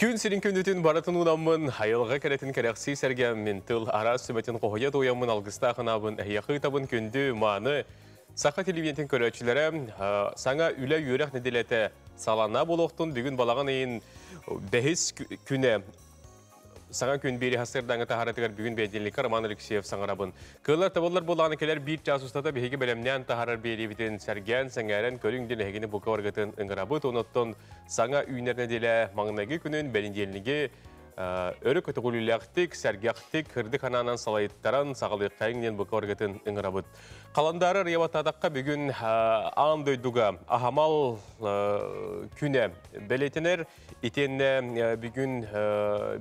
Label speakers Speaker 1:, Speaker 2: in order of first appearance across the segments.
Speaker 1: Күн сирин күндүтүн барытын уунаммын, айылҕа кэрэтин кэрэхсии сэргээммин, тыл араас сүмэтин хоһуйа туойаммын алгыстаах анаабын, эһиэхэ ыытабын күндү, мааны Саха телевидениетин көрөөччүлэрэ саҥа үлэ-үөрэх нэдиэлэтэ салана буолуохтун бүгүн балаҕан ыйын бэһис күнэ Саҥа күн биэри сарсыардааҥҥы таһааратыгар бүгүн бэнидиэнньиккэ Роман Алексеев саҥарабын. Кыыллар табыллар буоллаҕына кэлэр биир чаас устата биһиги бэлэмнээн таһаарар биэриибитин сэргээн, сэҥээрэн көрүҥ диэн эһигини бука баргытын ыҥырабыт. Онуттан саҥа үүнэр нэдиэлэ маҥнайгы күнүн бэнидиэнньиги өрө көтөҕүлүүлээхтик, сэргэхтик, кырдык анаанан салайыттаран саҕалыаххайыҥ диэн бука баргытын ыҥырабыт. Халандаары арыйабаттаатахха бүгүн аан дойдуга аһамал күнэ бэлиэтэнэр. Итиэннэ бүгүн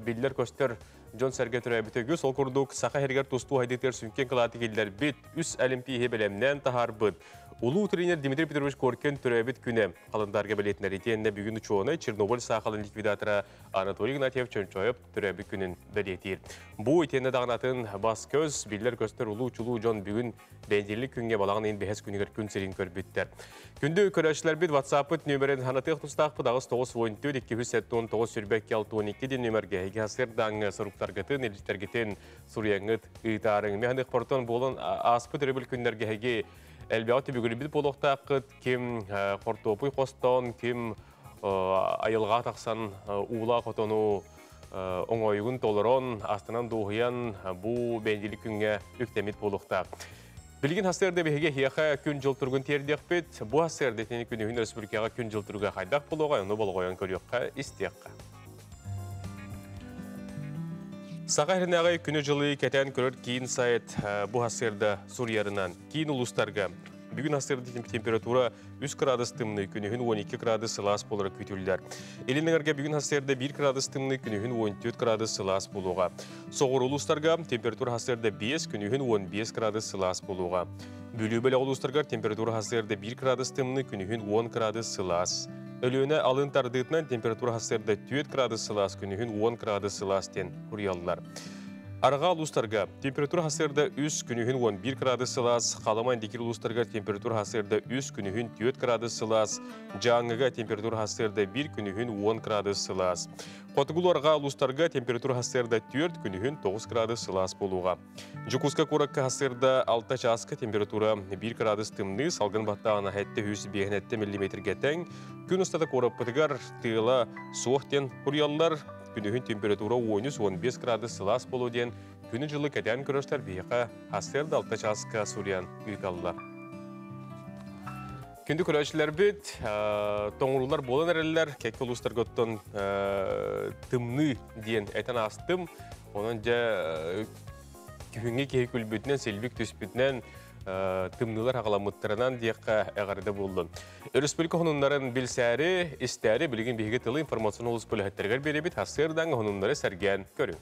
Speaker 1: биллэр-көстөр дьон-сэргэ төрөөбүт үгүс. Ол курдук, Саха сиригэр тустуу хайдыытыгар сүҥкэн кылааты киллэрбит, үс олимпииһи бэлэмнээн таһаарбыт улуу тренер Дмитрий Петрович Коркин төрөөбүт күнэ халандаарга бэлиэтэнэр. Итиэннэ бүгүн учуонай Чернобыль саахалын ликвидатора Анатолий Игнатьев Чончоев төрөөбүт күнүн бэлиэтиир. Бу итиэннэ даҕаны атын бас-көс, биллэр-көстөр улуу-чулуу дьон бүгүн Бэнидиэнньик күҥҥэ балаҕан ыйын бэһис күнүгэр күн сирин көрбүттэр. Күндү көрөөччүлэрбит WhatsApp-пыт нүөмэрин санатыах тустаахпыт 8 9 14 279 22 62 диэн нүөмэргэ эһиги сырдааҥҥы суруктаргытын, илдьиттэргитин суруйаҥҥыт ыытаарыҥ. Механик портон буолан ааспыт өрөбүл күннэргэ эһиги элбэҕи түбүгүрбүт буолуохтааххыт. Ким хортуопуй хостоон, ким айылҕа тахсан уулаах отону оҥоойугун толорон, астынан дуоһуйан бу бэнидиэнньик күҥҥэ үктэммит буолуохтаах. Билигин сарсыарда биһиги эһиэхэ күн-дьыл туругун тиэрдиэхпит. Бу сарсыарда итини күнүһүн республикаҕа күн-дьыл туруга хайдах буолуоҕай, ону болҕойон көрүөххэ, истиэххэ. Саха сиринээҕи күнү-дьылы кэтээн көрөр киин сайт бу сарсыарда суруйарынан киин улуустарга Бүгүн астырды температура 3 градус тымныы, күнүһүн 12 градус сылаас буолара күүтүллэр. Илин эҥэргэ бүгүн сарсыарда 1 градус тымныы, күнүһүн 14 градус сылаас буолуоҕа. Соҕуруу улуустарга температура сарсыарда 5, күнүһүн 15 градус сылаас буолуоҕа. Бүлүү бөлөх улуустарыгар температура сарсыарда 1 градус тымныы, күнүһүн 10 градус сылаас. Өлүөнэ алын тардыытынан температура сарсыарда 4 градус сылаас, күнүһүн 10 градус сылаас диэн суруйаллар. Арҕаа улуустарга температура сарсыарда 3, күнүһүн 11 градус сылаас, Халыма Индигир улуустарыгар температура сарсыарда 3, күнүһүн 4 градус сылаас, Дьааҥыга температура сарсыарда 1, күнүһүн 10 градус сылаас. Хотугулуу арҕаа улуустарга температура сарсыарда 4, күнүһүн 9 градус сылаас буолуоҕа. Дьокуускай куоракка сарсыарда 6 чааска температура 1 градус тымныы, салгын баттааҕына 757 миллиметргэ тэҥ. Күн устата куораппытыгар тыала суох диэн суруйаллар. Күнүһүн температура 13-15 градус сылаас буолуо диэн күнү-дьылы кэтээн көрөстөр биһиэхэ сарсыарда 6 чааска суруйан ыыталлар. Күндү көрөөччүлэрбит, тоҥуруулар буолан эрэллэр, кэккэ улуустарга оттон тымныы диэн этэн аастым. Онон дьэ күһүҥҥү киһи күлбүтүнэн, силбик түспүтүнэн тымныылар аҕаламмыттарынан диэххэ эҕэрдэ буоллун. Өрөспүүбүлүкэ сонуннарын билсээри, истээри билигин биһиги тылы информационный улус бөлөһөттөрүгэр биэрэбит. Сарсыардаҥ сонуннары сэргээн көрүҥ.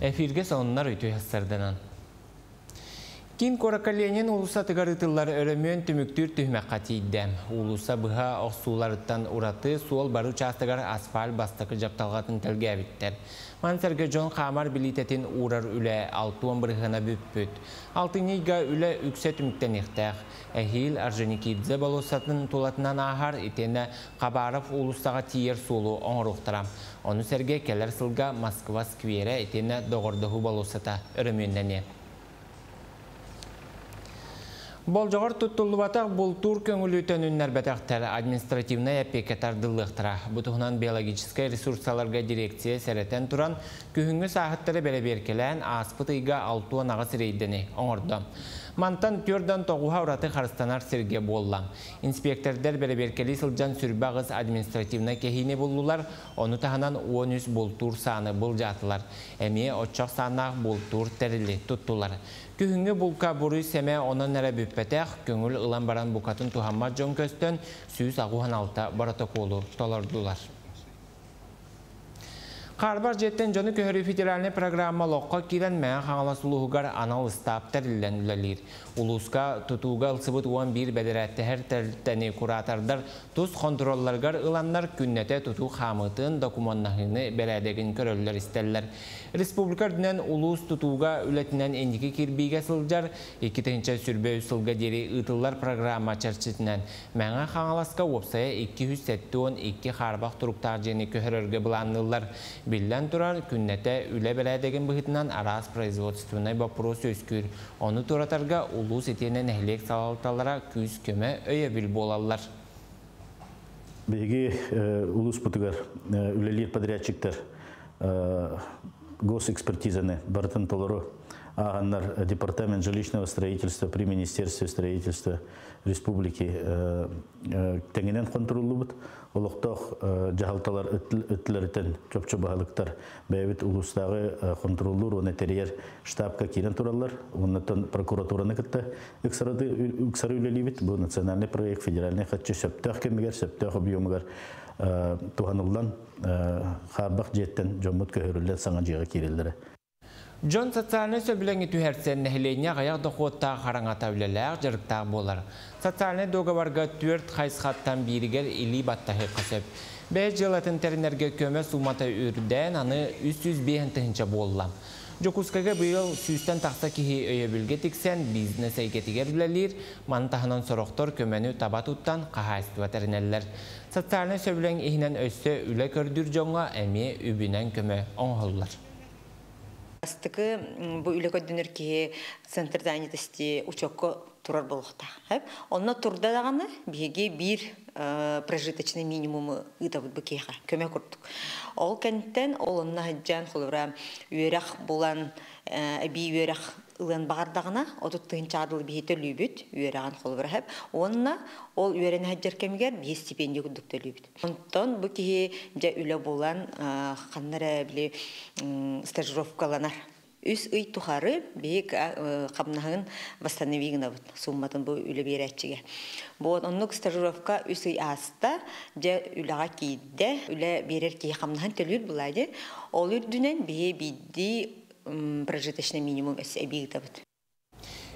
Speaker 2: Эфиргэ сонуннар үтүө сарданан. Киин куоракка Ленин уулуссатыгар ыытыллар өрөмүөн түмүктүүр түһүмэххэ тиийдэ. Уулусса быһа охсууларыттан ураты суол бары учаастагар асфальт бастакы дьапталҕатын тэлгээбиттэр. Маны сэргэ дьон хаамар билиитэтин уурар үлэ 60 бырыһыана бүппүт. Алтынньы ыйга үлэ үксэ түмүктэниэхтээх. Эһиил Орджоникидзе болуоссатын тулатынан ааһар итиэннэ Хабаров уулуссаҕа тиийэр суолу оҥоруохтара. Ону сэргэ кэлэр сылга Москва скверэ итиэннэ Доҕордоһуу болуоссата өрөмүөннэниэ. Болдьоҕор туттуллубатах бултуур көҥүлү төнүннэрбэтэхтэр административнай эппиэккэ тардыллыахтара. Бу туһунан биологическай ресурсаларга дирекция сэрэтэн туран, күһүҥҥү сааһыттары бэрэбиэркэлээн ааспыт ыйга 68 рейдэни оҥордо. Мантан түөрдэн тоҕуһа ураты харыстанар сиргэ буолла. Инспектордар бэрэбиэркэлии сылдьан сүрбэ аҕыс административнай кэһиини буллулар, ону таһынан 13 бултуур сааны былдьаатылар. Эмиэ оччох сааннаах бултуур тэрили туттулар. Күһүҥҥү булка буруй сэмэ онон эрэ бүппэтэх, көҥүл ылан баран букатын туһаммат дьон көстөн, 186 боротокуолу толордулар. Хаарбах дьиэттэн дьону көһөрүү федеральнай программа олоххо киирэн Мэҥэ Хаҥалас улууһугар анал ыстаап тэриллэн үлэлиир. Улууска тутууга ылсыбыт 11 бэдэрээттэһэр тэрилтэни куратордар тус хонтуруолларыгар ыланнар күннэтэ тутуу хаамыытын, докумуоннаһыыны бэрээдэгин көрөллөр-истэллэр. Республика үрдүнэн улуус тутууга үлэтинэн инники кирбиигэ сылдьар 2023 сылга диэри ыытыллар программа чэрчитинэн Мэҥэ Хаҥаласка уопсайа 272 хаарбах туруктаах дьиэни көһөрөргө былаанныыллар. Биллэн турар, күннэтэ үлэ бэрээдэгин быһыытынан араас производственнай боппуруос үөскүүр. Ону туоратарга улуус итиэннэ нэһилиэк салалталара күүс-көмө, өйөбүл буолаллар.
Speaker 3: Биһиги улууспутугар үлэлиир подрядчиктар госэкспертизаны барытын толору ааһаннар Департамент жилищного строительства при Министерстве строительства республики тэҥинэн хонтуруллубут олохтоох дьаһалталар өттүлэриттэн чопчу баһылыктар бэйэбит улуустааҕы хонтуруоллуур уонна тэрийэр штабка киирэн тураллар. Оннуттан прокуратураны кытта ыксары үлэлиибит. Бу национальный проект федеральный харчы сөптөөх кэмигэр, сөптөөх объемугар туһаныллан хаарбах дьиэттэн дьоммут көһөрүллэн саҥа дьиэҕэ киирэллэрэ.
Speaker 2: Дьон социальнай сөбүлэҥи түһэрсэн нэһилиэнньэ аҕыйах дохуоттаах хараҥата үлэлээх, дьарыктаах буолар. Социальнай дуогабарга түөрт хайысхаттан бииригэр илии баттаһыахха сөп. Бэйэ дьыалатын тэринэргэ көмө суумата үрдээн, аны 305 тыһыынча буолла. Дьокуускайга быйыл сүүстэн тахса киһи өйөбүлгэ тиксэн, бизнес эйгэтигэр үлэлиир, маны таһынан сорохтор көмөнү таба туттан хаһаайыстыба тэринэллэр. Социальнай сөбүлэҥ иһинэн өссө үлэ көрдүүр дьоҥҥо эмиэ үбүнэн көмө оҥоһуллар.
Speaker 4: Бастакы бу үлэ көрдөнөр киһи центр занятости учёкка турар буолуохтаах. Онно турда даҕаны биһиги биир прожиточный минимуму ыытабыт бу киһиэхэ көмө курдук. Ол кэнниттэн ол онно сылдьан холобура үөрэх булан эбии үөрэх ылыан баҕардаҕына 30 тыһыынчаҕа дылы биһи төлүүбүт үөрэҕин холобура сөп. Уонна ол үөрэнэ сылдьар кэмигэр биһи стипендия курдук төлүүбүт. Онтон бу киһи дьэ үлэ булан ханна эрэ били стажировкаланар. Үс ый тухары биһи хамнаһын восстановить гынабыт сумматын бу үлэ биэрээччигэ. Бу оннук стажировка үс ый ааста, дьэ үлэҕэ киирдэ, үлэ биэрэр киһи хамнаһын төлүүр буолаа. Ол үрдүнэн биһи биирдии прожиточный минимум өссө эбии ыытабыт.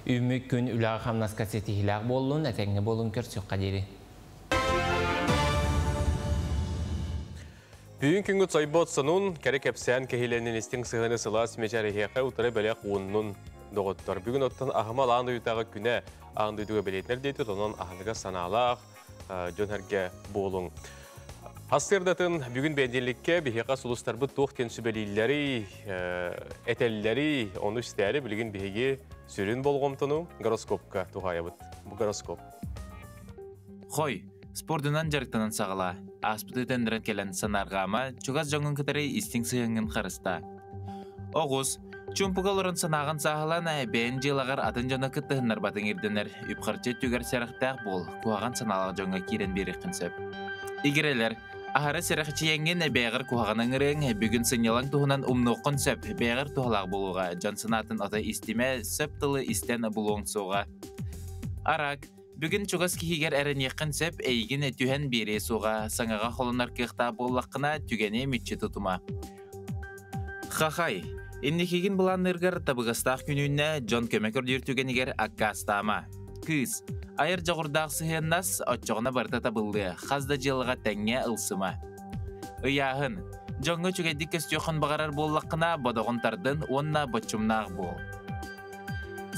Speaker 2: Үүммүт күн үлэҕэ хамнаска ситиһиилээх буоллун, этэҥҥэ буолун көрсүөххэ диэри.
Speaker 1: Бүгүн күнгүт сойбот сонун, кэрэ кэпсээн кэһиилэннин истиҥ сыһыаны сылаас мичээр эһиэхэ утары бэлэх ууннун доҕоттор. Бүгүн оттон аһымал аан дойдутааҕы күнэ аан дойдуга бэлиэтэнэр диэти, онон аһыныгас санаалаах дьон сэргэ буолуҥ. Сарсыардатын бүгүн бэнидиэнньиккэ биһиэхэ сулустарбыт туох диэн сүбэлииллэрий, этэллэрий, ону истээри билигин биһиги сүрүн болҕомтону гороскопка туһаайабыт. Бу гороскоп.
Speaker 5: Хой, спордунан дьарыктанан саҕалаа. Ааспыты төннөрөн кэлэн санаарҕаама, чугас дьоҥҥун кытары истиҥ сыһыаҥҥын харыстаа. Оҕус, чуумпуга олорон санааҕын сааһылаан, бэйэҥ дьыалаҕар атын дьону кыттыһыннарбатыҥ ирдэнэр. Үп-харчы өттүгэр сэрэхтээх буол, куһаҕан санаалаах дьоҥҥо киирэн биэриэххин сөп. Игирэлэр, аһары сэрэхчийэҥҥин бэйэҕэр куһаҕаны ыҥырыаҥ, бүгүн сынньалаҥ туһунан умнуоххун сөп, бэйэҕэр туһалаах буолуоҕа, дьон санаатын отой истимэ, сөп тылы истэн булуоҥ суоҕа. Арак, бүгүн чугас киһигэр эрэниэххин сөп, эйигин түһэн биэриэ суоҕа, саҥаҕа холонор кыахтаах буоллаххына, түгэни мүччү тутума. Хахай, инникигин былаанныыргар табыгастаах күнүүннэ дьон көмө көрдүүр түгэнигэр аккаастаама. Кыыс, айар дьоҕурдаах сыһыаннас, оччоҕуна барыта табыллыа, хас да дьыалаҕа тэҥҥэ ылсыма. Ыйааһын, дьоҥҥо үчүгэйдик көстүөххүн баҕарар буоллаххына, бодоҕун тардын уонна боччумнаах буол.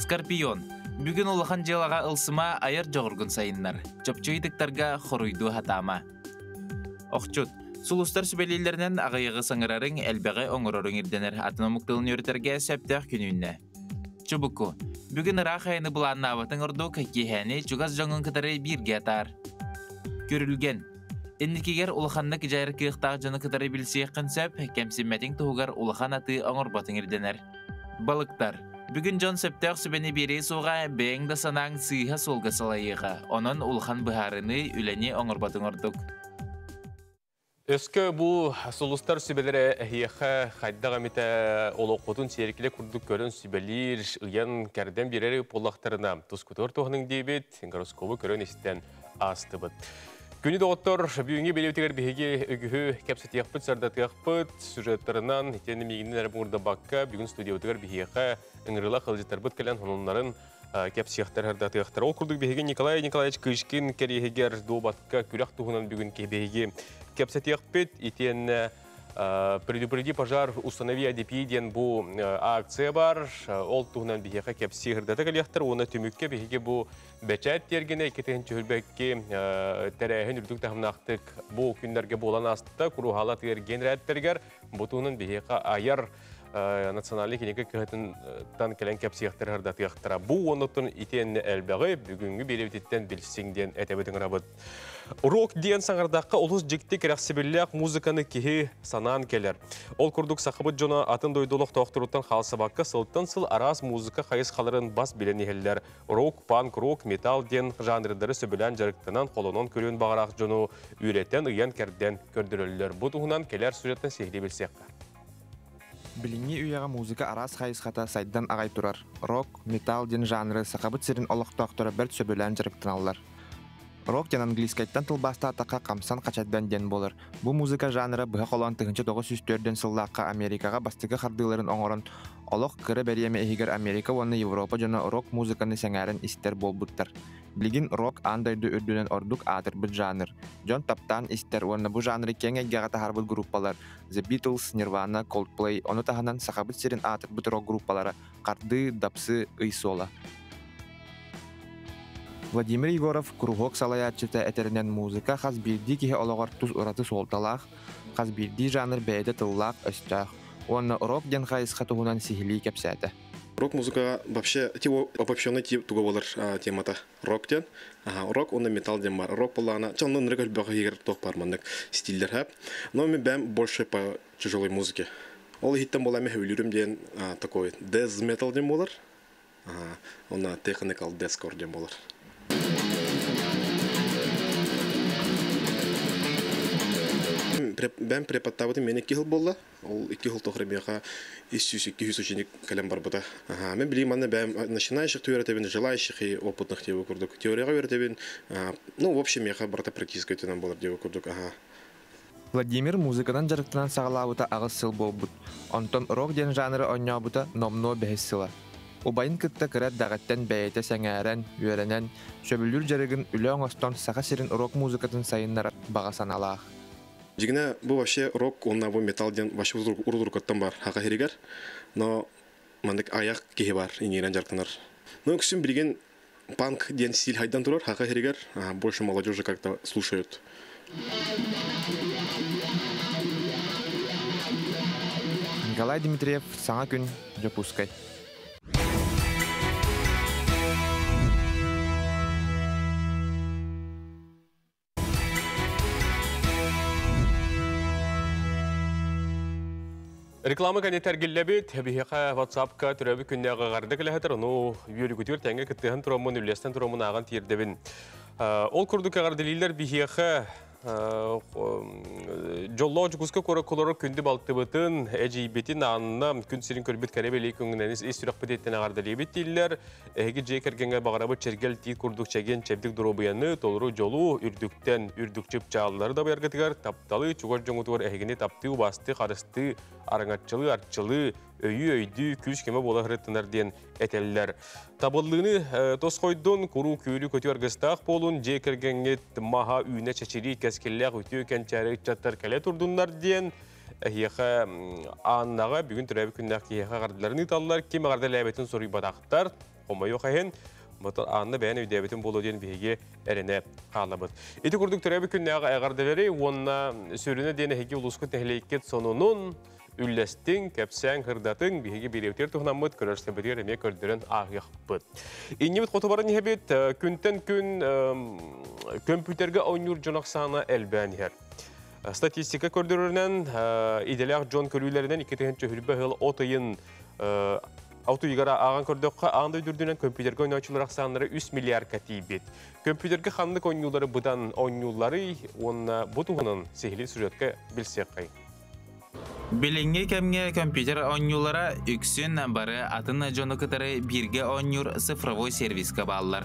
Speaker 5: Скорпион, бүгүн улахан дьыалаҕа ылсыма, айар дьоҕургун сайыннар. Чопчу ыйытыктарга хоруйдуу сатаама. Охчут, сулустар сүбэлииллэринэн аҕыйаҕы саҥарарыҥ, элбэҕи оҥороруҥ ирдэнэр. Атын омук тылын үөрэтэргэ сөптөөх күн үүннэ. Чубуку, бүгүн ыраах айаны былааннаабатыҥ ордук, киэһээни чугас дьоҥҥун кытары бииргэ атаар. Күрүлгэн, инникигэр улаханнык дьайар кыахтаах дьону кытары билсиэххин сөп, кэмсиммэтиҥ туһугар улахан атыы оҥорботуҥ ирдэнэр. Балыктар, бүгүн дьон сөптөөх сүбэни биэриэ суоҕа, бэйэҥ да санааҥ сыыһа суолга салайыаҕа. Онон улахан быһаарыныы үлэни оҥорботуҥ ордук.
Speaker 1: Өскө бу сулустар сүбэлэрэ эһиэхэ хайдах эмитэ олоххутун сиэркилэ курдук көрөн сүбэлиир, ыйан кэрдэн биэрэр буоллахтарына, тускутугар туһаныҥ диэбит, гороскобу көрөн истэн аастыбыт. Күндү доҕоттор, бүгүҥҥү биэриибитигэр биһиги үгүһү кэпсэтиэхпит, сырдатыахпыт, сюжеттарынан итиэннэ миигинэн эрэ муҥурдабакка, бүгүн студиябытыгар биһиэхэ ыҥырыылаах ыалдьыттарбыт кэлэн сонуннарын кэпсиэхтэр, сырдатыахтар. Ол курдук биһиги Николай Николаевич Кычкин кэриэһигэр дуобатка күрэх туһунан бүгүн биһиги кэпсэтиэхпит, итиэннэ «Предупреди пожар, установи АДП» диэн бу акция бар. Ол туһунан биһиэхэ кэпсии сырдата кэлиэхтэр. Уонна түмүккэ биһиги бу бэчээт тиэргэнэ 2 сүүс тэрээһин үрдүк таһымнаахтык бу күннэргэ буолан ааста. Куруһаала тиэргэн эрээттэригэр бу туһунан биһиэхэ Айар национальнай кинигэ кыһатыттан кэлэн кэпсиэхтэр, сырдатыахтара. Бу оннуттан итиэннэ элбэҕи бүгүҥҥү биэриибититтэн билсиҥ диэн этэбит, ыҥырабыт. Рок диэн саҥардахха олус дьикти кэрэхсэбиллээх музыканы киһи санаан кэлэр. Ол курдук сахабыт дьоно атын дойду олохтоохторуттан хаалсыбакка сылтан сыл араас музыка хайысхаларын бас билэн иһэллэр. Рок, панк, рок, металл диэн жанрдары сөбүлээн дьарыктанан, холонон көрүөн баҕарар дьону үөрэтэн, ыйан кэрдэн көрдөрөллөр. Бу туһунан кэлэр сюжеттан сиһилии билсиэххэ.
Speaker 6: Билиҥҥи үйэҕэ музыка араас хайысхата сайдан аҕай турар. Рок, металл диэн жанры Сахабыт сирин олохтоохторо бэрт сөбүлээн дьарыктаналлар. Рок диэн английскайтан тылбаастаатахха хамсан хачайдан диэн буолар. Бу музыка жанра быһа холоон 1904 сыллаахха Америкаҕа бастакы хардыыларын оҥорон, олох кыра бириэмэ иһигэр Америка уонна Европа дьоно рок музыканы сэҥээрэн истэр буолбуттар. Билигин рок аан дойду үрдүнэн ордук аатырбыт жанр. Дьон таптаан истэр уонна бу жанры киэҥ эйгэҕэ таһаарбыт группалар The Beatles, Nirvana, Coldplay, ону таһынан Сахабыт сирин аатырбыт рок группалара Хардыы, Дапсы, Ый Суола. Владимир Егоров куруһуок салайааччыта этэринэн музыка хас биирдии киһи олоҕор тус ураты суолталаах, хас биирдии жанр бэйэтэ тыллаах-өстөөх уонна рок диэн хайысха туһунан сиһилии кэпсээтэ.
Speaker 7: Рок-музыка вообще типа обобщенный тип туга болар темата. Рок диэн. Рок уонна металл диэн бар. Рок буоллаҕына, чонно ынырык элбэх иһигэр туох бар маннык стиллэр хэп. Но мен бэм больше по тяжелой музыке. Ол иһиттэн буола мен сөбүлүүрүм диэн такой death metal диэн буолар. Онна technical deathcore диэн буолар. Бэм преподтаабытым мен 2 жыл буолла. Ол 2 жыл тухары миэхэ 300-200 ученик кэлэн барбыта. Мен билим манна бэм начинающих үөрэтэбин, желающих и опытных диэбит курдук. Теорияҕа үөрэтэбин, ну, в общем, миэхэ барыта практически өттүнэн буолар диэбит курдук.
Speaker 6: Владимир музыканан дьарыктанан саҕалаабыта 8 сыл буолбут. Онтон рок диэн жанры оонньообута номнуо бэһис сыла. Убайын кытта кыра эрдэҕиттэн бэйэтэ сэҥээрэн, үөрэнэн, сөбүлүүр дьарыгын үлэ оҥостон Саха сирин рок музыкатын сайыннарар баҕа санаалаах.
Speaker 7: Дьиҥинэ бу вообще рок уонна бу металл диэн вообще урут-уруккуттан бар Саха сиригэр. Но маннык аҕыйах киһи бар иҥиирэн дьарыктанар. Но үксүн билигин панк диэн стиль хайдан турар Саха сиригэр, больше молодежи как-то слушают.
Speaker 6: Николай Дмитриев, Саҥа күн, Дьокуускай.
Speaker 1: Реклама кэнниттэн эргиллэбит, биһиэхэ WhatsApp-ка төрөөбүт күннээх эҕэрдэ кэлэ сытар, ону үөрүүгүтүгэр тэҥҥэ кыттыһан тураммын, үллэстэн тураммын ааҕан тиэрдэбин. Ол курдук эҕэрдэлииллэр биһиэхэ дьоллоох Дьокуускай куоракка олорор күндү балтыбытын, эдьиийбитин Анна күн сирин көрбүт кэрэ бэлиэ күҥҥүнэн ис сүрэхпититтэн эҕэрдэлиибит дииллэр. Эһиги дьиэ кэргэҥҥэ баҕарабыт чэргэл тиит курдук чэгиэн чэбдик доруобуйаны, толору дьолу, үрдүктэн үрдүк чыпчааллары дабайаргытыгар, тапталы, чугас дьоҥҥутугар эһигини таптыы, убаастыы, харыстыы, араҥаччылыы, арчылыы, өйүү, өйдүү, күүс-көмө буола сырыттынар диэн этэллэр. Табыллыыны тосхойдун, куруук үөрүү-көтүү аргыстаах буолун, дьиэ кэргэҥҥит маһа үүнэ чэчирии, кэскиллээх үтүө кэнчээри ыччаттар кэлэ турдуннар диэн эһиэхэ Аннаҕа бүгүн төрөөбүт күннээх киһиэхэ эҕэрдэлэрин ыыталлар, ким эҕэрдэлээбитин суруйбатахтар, хомойуох иһин, Анна бэйэн өйдөөбүтүн буолуо диэн биһиги эрэнэ хаалабыт. Ити курдук төрөөбүт күннээх эҕэрдэлэри уонна сүрүнэ диэн эһиги улуускут нэһилиэккит сонунун үллэстиҥ, кэпсээҥ, сырдатыҥ, биһиги биэриибитигэр туһанаммыт көрөөччүлэрбитигэр эмиэ көрдөрөн ааһыахпыт. Иннибит хоту баран иһэбит, күнтэн күн көмпүүтэргэ оонньуур дьон ахсаана элбээн иһэр. Статистика көрдөрөрүнэн, идэлээх дьон көрүүлэринэн 2020 сыл от ыйын от ыйыгар ааҕан көрдөххө, аан дойду үрдүнэн көмпүүтэргэ оонньооччулар ахсааннара 3 миллиардка тиийбит. Көмпүүтэргэ ханнык оонньуулары быдан оонньуулларый уонна бу туһунан сиһилии сюжетка билсиэххэйиҥ.
Speaker 5: Билиҥҥи кэмҥэ компьютер оонньуулара үксүн бары атын дьону кытары бииргэ оонньуур цифровой сервиска бааллар.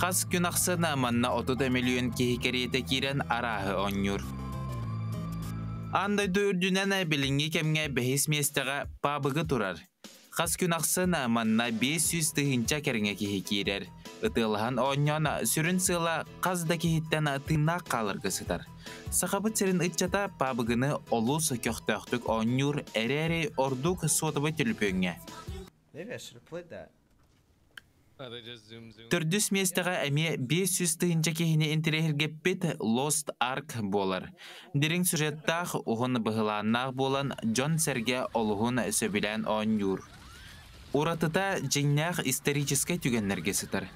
Speaker 5: Хас күн ахсын манна 30 миллион киһи кэриэтэ киирэн арааһы оонньуур. Аан дойду үрдүнэн билиҥҥи кэмҥэ бэһис миэстэҕэ PUBG турар. Хас күн ахсын манна 500 тыһыынча кэриҥэ киһи киирэр. Ытыалаһан оонньоон сүрүн сыала хас да киһиттэн тыыннаах хааларга сытар. Сахабыт сирин ыччата PUBG-ны олус көхтөөхтүк оонньуур, эрээри ордук суотабай төлөпүөҥҥэ.
Speaker 8: Maybe I should have played that.
Speaker 5: Төрдүс миэстэҕэ эмиэ 500 тыһыынча киһини интэриэһиргэппит Lost Ark буолар. Дириҥ сюжеттаах, уһун быһылааннаах буолан дьон-сэргэ олуһун сөбүлээн оонньуур. Уратыта дьиҥнээх историческай түгэннэргэ сытар.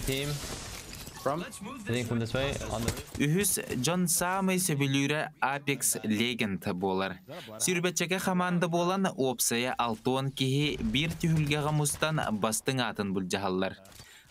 Speaker 9: Team from? I think from this way on the
Speaker 5: Үһүс дьон саамай сөбүлүүрэ Apex Legend буолар. Сүүрбэччэкэ хамаанда буолан уопсайа 60 киһи биир түһүлгэҕэ мустан бастыҥ аатын былдьаһаллар.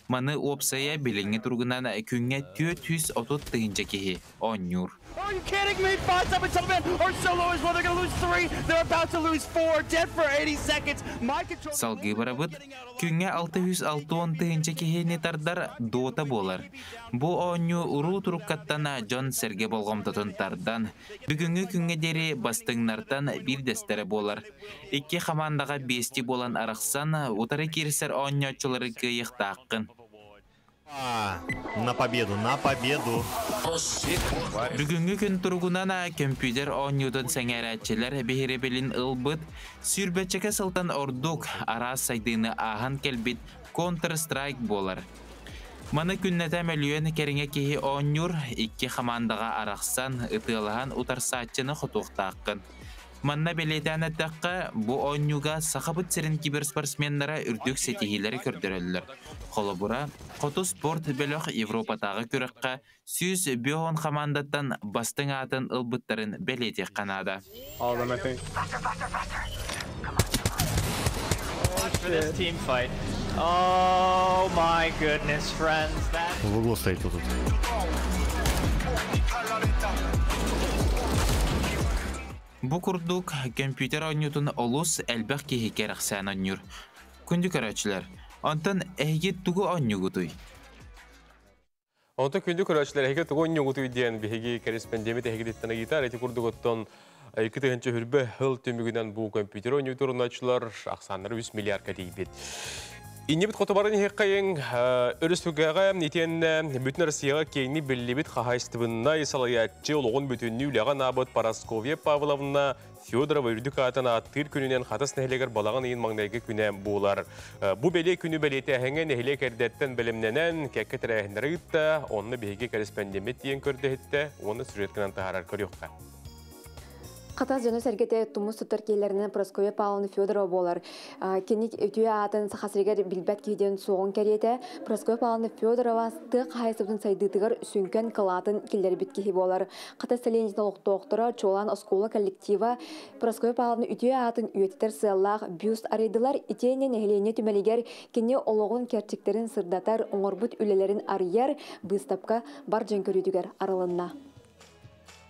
Speaker 5: Маны уопсайа билиҥҥи туругунан күҥҥэ 430 тыһыынча киһи оонньуур.
Speaker 10: Are you kidding me? 5-7 Sullivan are so low as well. They're going to lose three. They're about to lose four. Dead for 80 seconds. My control.
Speaker 5: Салгыы барабыт. Күҥҥэ 660 тыһыынча киһини тардар Dota буолар. Бу оонньуу уруу туруккаттан дьон сэргэ болҕомтотун тардан, бүгүҥҥү күҥҥэ диэри бастыҥнартан биирдэстэрэ буолар. Икки хамаандаҕа биэстии буолан арахсан, утары киирсэр оонньооччулары кыайыахтааххын.
Speaker 11: На победу, на победу.
Speaker 5: Бүгүҥҥү күн туругунан көмпүүтэр оонньуутун сэҥээрээччилэр биһирэбилин ылбыт, сүүрбэччэкэ сылтан ордук араас сайдыыны ааһан кэлбит Counter-Strike буолар. Маны күннэтэ мөлүйүөн кэриҥэ киһи оонньуур, икки хамаандаҕа арахсан, ытыалаһан утарсааччыны хотуохтааххын. Манна бэлиэтээн эттэххэ, бу оонньууга Сахабыт сирин киберспортсменнара үрдүк ситиһиилэри көрдөрөллөр. Холобура, Хоту спорт бөлөх Европатааҕы күрэххэ 150 хамаандаттан бастыҥ аатын ылбыттарын бэлиэтиэххэ наада.
Speaker 9: All of them, I think. For this team fight. Oh my goodness, friends. That
Speaker 11: В углу стоит вот тут.
Speaker 5: Бу курдук компьютер оонньуутун олус элбэх киһи кэрэхсээн оонньуур. Күндү көрөөччүлэр, онтон эһиги тугу оонньуугутуй?
Speaker 1: Онтон күндү көрөөччүлэр эһиги тугу оонньуугутуй диэн биһиги корреспондеммит эһигититтэн ыйытар. Ити курдук оттон 2020 сыл түмүгүнэн бу компьютер оонньуутун оонньооччулар ахсааннара 3 миллиардка тиийбит. Иннибит хоту баран иһиэххэйиҥ өрөспүүбүлүкэҕэ итиэннэ бүтүн Россияҕа киэҥник биллибит хаһаайыстыбыннай салайааччы олоҕун бүтүннүү үлэҕэ анаабыт Парасковья Павловна Федорова үрдүк аатын ааттыыр күнүнэн Хатас нэһилиэгэр балаҕан ыйын маҥнайгы күнэ буолар. Бу бэлиэ күнү бэлиэтээһиҥҥэ нэһилиэк эрдэттэн бэлэмнэнэн кэккэ тэрээһиннэри ыытта, онно биһиги корреспондеммит тиийэн көрдө-иһиттэ уонна сюжетканан таһаарар көрүөххэ.
Speaker 12: Хатас дьоно-сэргэтэ тумус туттар киһилэринэн Прасковья Павловна Федорова буолар. Кини үтүө аатын Саха сиригэр билбэт киһи диэн суоҕун кэриэтэ. Прасковья Павловна Федорова тыа хаһаайыстыбатын сайдыытыгар сүҥкэн кылаатын киллэрбит киһи буолар. Хатас сэлиэнньэтин олохтоохторо, чуолаан оскуола коллектива Прасковья Павловна үтүө аатын үйэтитэр сыаллаах бюст арыйдылар. Итиэннэ нэһилиэнньэ түмэлигэр кини олоҕун кэрчиктэрин сырдатар, оҥорбут үлэлэрин арыйар быыстапка бар дьон көрүүтүгэр арылынна.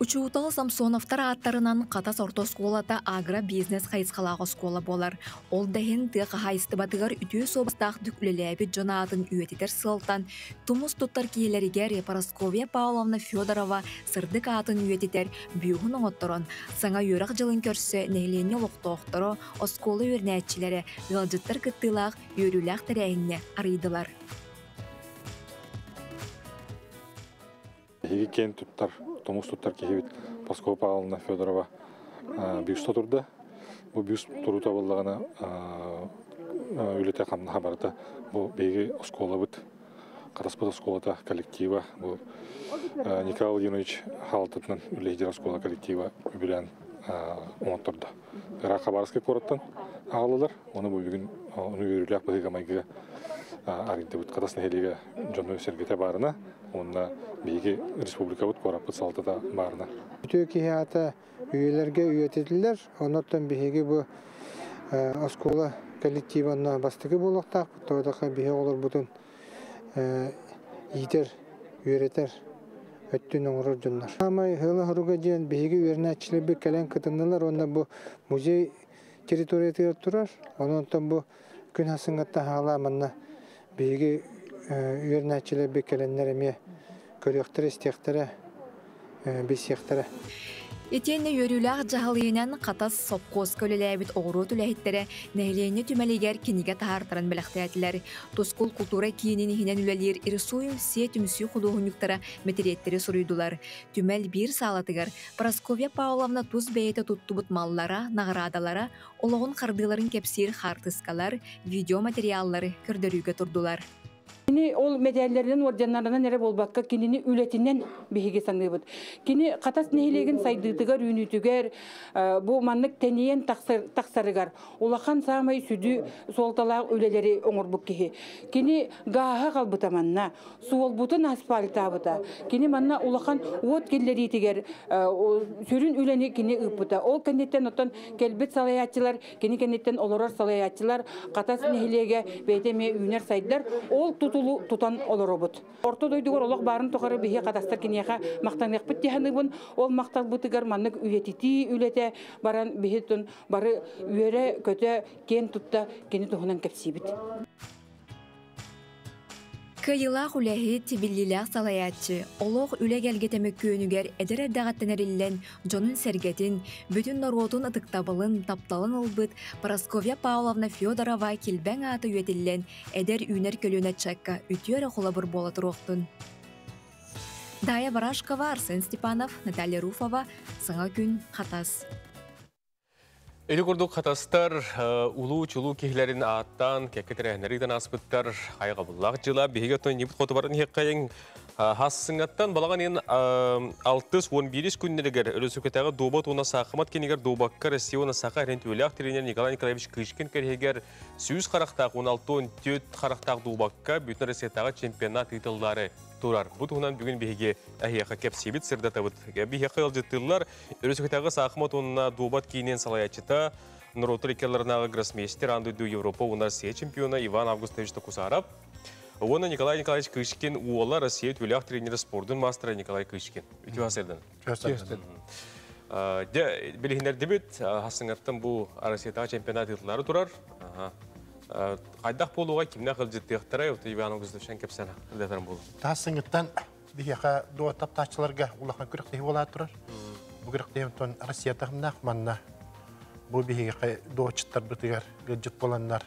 Speaker 13: Учуутал Самсоновтар ааттарынан Хатас орто оскуолата агро-бизнес хайысхалаах оскуола буолар. Ол да иһин тыа хаһаайыстыбатыгар үтүө суобастаахтык үлэлээбит дьон аатын үйэтитэр сыалтан тумус туттар киһилэригэр Парасковья Павловна Федорова сырдык аатын үйэтитэр бюһун оҥотторон, саҥа үөрэх дьылын көрсө нэһилиэнньэ олохтоохторо, оскуола үөрэнээччилэрэ, ыалдьыттар кыттыылаах үөрүүлээх тэрээһиҥҥэ арыйдылар.
Speaker 14: Биһиги киэн туттар, тумус туттар киһибит Парасковья Павловна Федорова бюста турда. Бу бюст туруута буоллаҕына үлэтэ хамнаһа барыта бу биһиги оскуолабыт, Хатаспыт оскуолата коллектива, бу Николай Владимирович хаалтытынан үлэһитэр оскуола коллектива үбүлээн оҥоттордо. Ыраах Хабаровскай куораттан аҕаллылар. Ону бу бүгүн ону үөрүүлээх быһыыга-майгыга арыйдыбыт. Хатас нэһилиэгэ дьону сэргэтэ баарына, уонна биһиги республикабыт куораппыт салалтата баарына.
Speaker 15: Үтүө киһи аата үйэлэргэ үйэтитиллэр. Оннуттан биһиги бу оскуола коллектива онно бастакы буолуохтаахпыт. Тоҕо биһи оҕолорбутун иитэр, үөрэтэр, өттүн оҥорор дьоннор. Саамай ыһыла-хоруга диэн биһиги үөрэнээччилэрбит кэлэн кытыннылар уонна бу музей территориятыгар турар. Онон бу Күн хасыҥҥаттан хаалаа манна биһиги үөрэнээччилэрбит кэлэннэр эмиэ көрүөхтэрэ, истиэхтэрэ, билсиэхтэрэ.
Speaker 13: Итиэннэ үөрүүлээх дьаһал иһинэн Хатас сопхуоска үлэлээбит оҕуруот үлэһиттэрэ нэһилиэнньэ түмэлигэр кинигэ таһаартаран бэлэхтээтилэр. Тускул култуура киинин иһинэн үлэлиир Рисуем все түмсүү худуоһунньуктара мэтириэттэри суруйдулар. Түмэл биир саалатыгар Прасковья Павловна тус бэйэтэ туттубут маллара, наҕараадалара, олоҕун хардыыларын кэпсиир хаартыскалар, видеоматериаллары көрдөрүүгэ турдулар.
Speaker 16: Кини ол мэдээллэринэн, уордьаннарынан эрэ буолбакка, кинини үлэтинэн биһиги саныыбыт. Кини Хатас нэһилиэгин сайдыытыгар, үүнүүтүгэр, бу маннык тэнийэн тахсарыгар улахан саамай сүдү суолталаах үлэлэри оҥорбут киһи. Кини гааһы аҕалбыта манна, суолбутун асфальтаабыта. Кини манна улахан уот киллэриитигэр сүрүн үлэни кини ыыппыта. Ол кэнниттэн оттон кэлбит салайааччылар Кини кэнниттэн олорор салайааччылар Хатас нэһилиэгэ бэйэтэ эмиэ үүнэр-сайдар, ол тутулу тутан олоробут. Орто дойдугар олох баарын тухары биһи хатастар киниэхэ махтаныахпыт дии саныыбын. Ол махталбытыгар маннык үйэтитии үлэтэ баран биһи бары үөрэ-көтө, киэн тутта кини туһунан кэпсиибит.
Speaker 13: Кыайыылаах үлэһит, биллиилээх салайааччы, олох үлэ эгэлгэтэ мөккүөнүгэр эдэр эрдэҕиттэн эриллэн, дьонун-сэргэтин, бүтүн норуотун ытыктабылын, тапталын ылбыт Парасковья Павловна Федорова килбэҥ аата үйэтиллэн, эдэр үүнэр көлүөнэ ыччакка үтүө эрэ холобур буола туруохтун. Дая Барашкова, Арсен Степанов, Наталья Руфова, Саҥа күн, Хатас.
Speaker 1: Ити курдук хатастар улуу чулуу киһилэрин ааттаан кэккэ тэрээһиннэри ыытан ааспыттар хайҕабыллаах дьыла биһиги оттон ньибит хоту баран иһиэххэйиҥ хассыҥаттан балаҕан ыйын 6-11 күннэригэр Өрөсүкэтээҕи дуобат уонна саахымат кинигэр дуобакка Россия уонна Саха эрин түүлээх тренер Николай Николаевич Кычкин кэриһигэр 100 харахтаах 16-14 харахтаах дуобакка бүтүн Россиятааҕы чемпионат ыытыллаары турар. Бу туһунан бүгүн биһиги эһиэхэ кэпсиибит, сырдатабыт. Биһиэхэ ыалдьыттыыллар Өрөсүкэтээҕи саахымат уонна дуобат киинин салайааччыта, норуоттар иккиаларынааҕы гроссмейстер, аан дойду Европа уонна Россия чемпиона Иван Августович Токусаров уонна Николай Николаевич Кычкин уола Россия үтүөлээх тренерэ спордун маастара Николай Кычкин. Үтүө сырдын. Дьэ, билиһиннэрдибит, хассыҥаттан бу Россиятааҕы чемпионат ыытыллары турар. Хайдах буолуоҕа кимнээх ыалдьыттыахтарай, Иван Августович кэпсээн ырдатарым буолуо.
Speaker 17: Таһсыҥыттан биһиэхэ дуо таптааччыларга улахан күрэхтэһии буолаат турар. Бу күрэхтэһии Россия таһымнаах манна бу биһиэхэ дуоччуттарбытыгар ыалдьыт буоланнар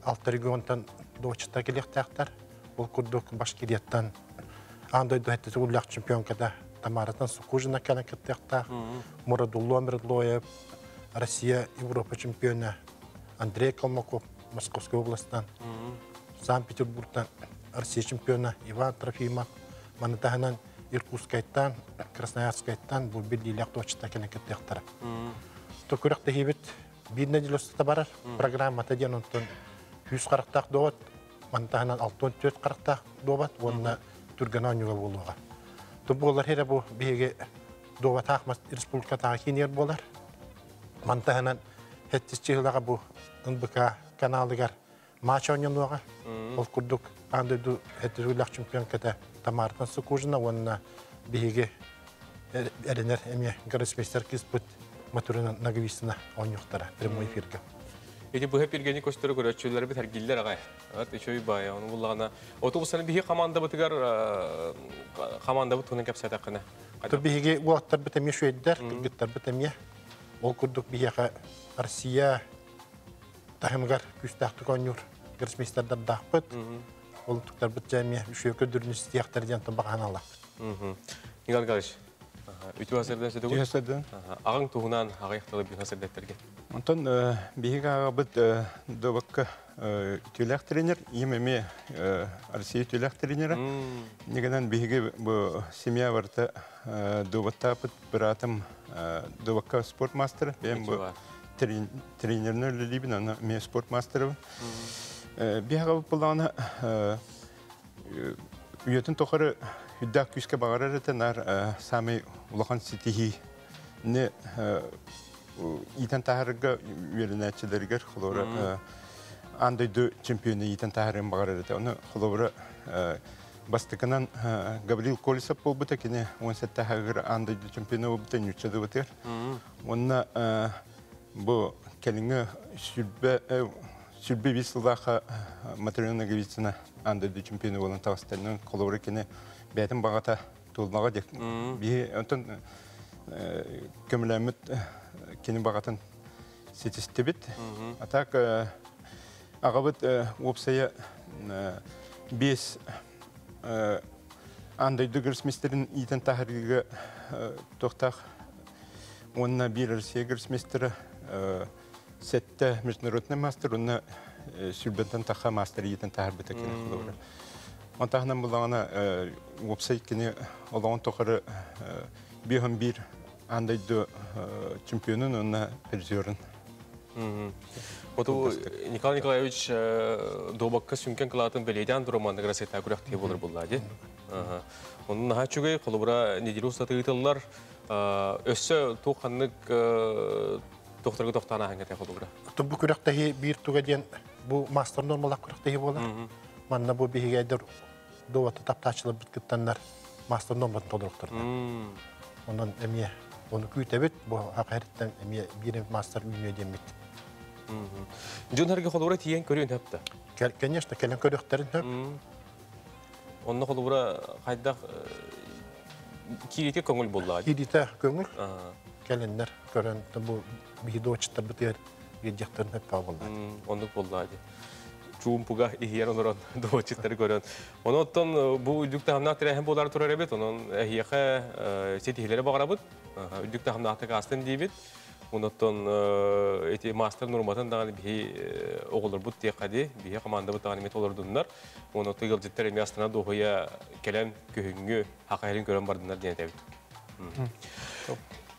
Speaker 17: алта регионтан дуоччуттар кэлиэхтээхтэр. Ол курдук Башкирияттан аан дойду хэттэ чемпионката Тамаратан Сукужина кэлэн кыттыахтаах. Мурадулло Мирлоев, Россия Европа чемпиона Андрей Калмаков Московской областан, Санкт-Петербургтан Россия чемпиона Иван Трофимов, маны таһынан Иркутскайтан, Красноярскайтан бу биллиилээх туоччуттар кэлэн кыттыахтара. То күрэхтэһиибит биир нэдиэлэ устата барар программата диэн онтон 100 харахтаах дуобат, маны таһынан 64 харахтаах дуобат уонна түргэн оонньууга буолуоҕа. То буолар эрэ бу биһиги дуобатаах республикатааҕы киинигэр буолар. Маны таһынан хэттис чыһылаҕа бу НБК каналыгар матч оонньонуоҕа. Ол курдук аан дойду хэттис чемпионката Тамартан Сукужина уонна биһиги эрэнэр эмиэ гроссмейстер кыыспыт Матурина Наговицына оонньуохтара прямой эфиргэ.
Speaker 1: Ити быһа пиргени көстөрө көрөччүлэрбит эргиллер аҕай. Ат үчөй баайа, ону буллаҕына. Оту биһи командабытыгар командабыт туһунан кэпсээтэххинэ.
Speaker 17: То биһиги уолаттарбыт эмиэ шведдэр, кыргыттарбыт эмиэ. Ол курдук биһиэхэ Россия таһымыгар күүстээхтик оонньуур гроссмейстердардаахпыт. Ол туктарбыт дьэ эмиэ үчүгэй көрдөрүүнү ситиэхтэр диэн баҕаһан аллахпыт.
Speaker 1: Николай Николаевич, үтүө сырдын сөтөгүл.
Speaker 18: Үтүө сырдын.
Speaker 1: Аҕаҥ туһунан аҕыйах тылы биһа сырдэттерге.
Speaker 18: Онтон биһиги аҕабыт добакка үтүөлээх тренер, им эмиэ Россия үтүөлээх тренера. Негенен биһиги бу семья барыта добаттаапыт быраатым добакка спорт мастера. Бэйэм бу тренерин үлэлиибин, аны эмиэ спорт мастерыбын. Биһиги буллаҕына үйэтин тухары үрдээх күүскэ баҕарар этэ, наар самый улахан ситиһии не иитэн таһарга үөрэнээччилэригэр холобура аан дойду чемпиону иитэн таһарын баҕарар этэ. Ону холобура бастакынан Гаврил Колесов буолбута, кини 17 хаһыгыр аан дойду чемпиона буолбута ньучча дыбытыгар. Онна бу кэлиҥҥи сүрбэ Сүрбе бис сыллаахха Матрена Ноговицына аан дойду чемпиона буолан таҕыстарынан холобура кини бэйэтин баҕата туоллаҕа диэх. Биһи онтон көмөлөөммүт кини баҕатын ситистибит. А так аҕабыт уопсайа биэс аан дойду гроссмейстерин иитэн таһаарыыга туохтаах уонна биир Россия гроссмейстера, сэттэ международный мастер, уонна сүрбэнтэн таха мастер иитэн таһаарбыта кини холобура. Он таһынан буллаҕына уопсай кини олоҕун тухары 51 аан дойду чемпионун уонна призерын.
Speaker 1: Оту Николай Николаевич дуобакка сүҥкэн кылаатын бэлиэтээн туран маннык Россията күрэхтэһии буолар буолла дии. Онон наһаа үчүгэй, холобура неделя устата ыытыллар. Өссө туох ханнык тохторго тохтоон ааһаҥҥа этэ холобура?
Speaker 17: Бу күрэхтэһии биир туга диэн бу мастер нормалаах күрэхтэһии буолар. Манна бу биһиги эдэр дуобаты таптааччыларбыт кыттаннар мастер норматын толоруохтар. Онон эмиэ ону күүтэбит, бу хакариттан эмиэ биир мастер үүнүө диэммит.
Speaker 1: Дьон эргэ холобура тиийэн көрүөн сөп да?
Speaker 17: Конечно, кэлэн көрүөхтэрин сөп.
Speaker 1: Онно холобура хайдах киирите көҥүл буоллаҕа?
Speaker 17: Киирите көҥүл. Кэлэннэр көрөн бу биһи дуоччуттарбытыгар биэрдиэхтэрин сөп буоллаа.
Speaker 1: Оннук буоллаа дии. Чуумпуга иһийэн олорон дуоччуттары көрөн. Онон бу үрдүк таһымнаах тэрээһин буолар турар эбит. Онон эһиэхэ ситиһиилэри баҕарабыт. Үрдүк таһымнаахтык аастын диибит. Онон эти мастер норматын даҕаны биһи оҕолорбут диэххэ дии, биһи командабыт даҕаны эмиэ толордуннар. Онон ыалдьыттар эмиэ астына дуоһуйа кэлэн күһүҥҥү хахайын көрөн бардыннар диэн этэбит.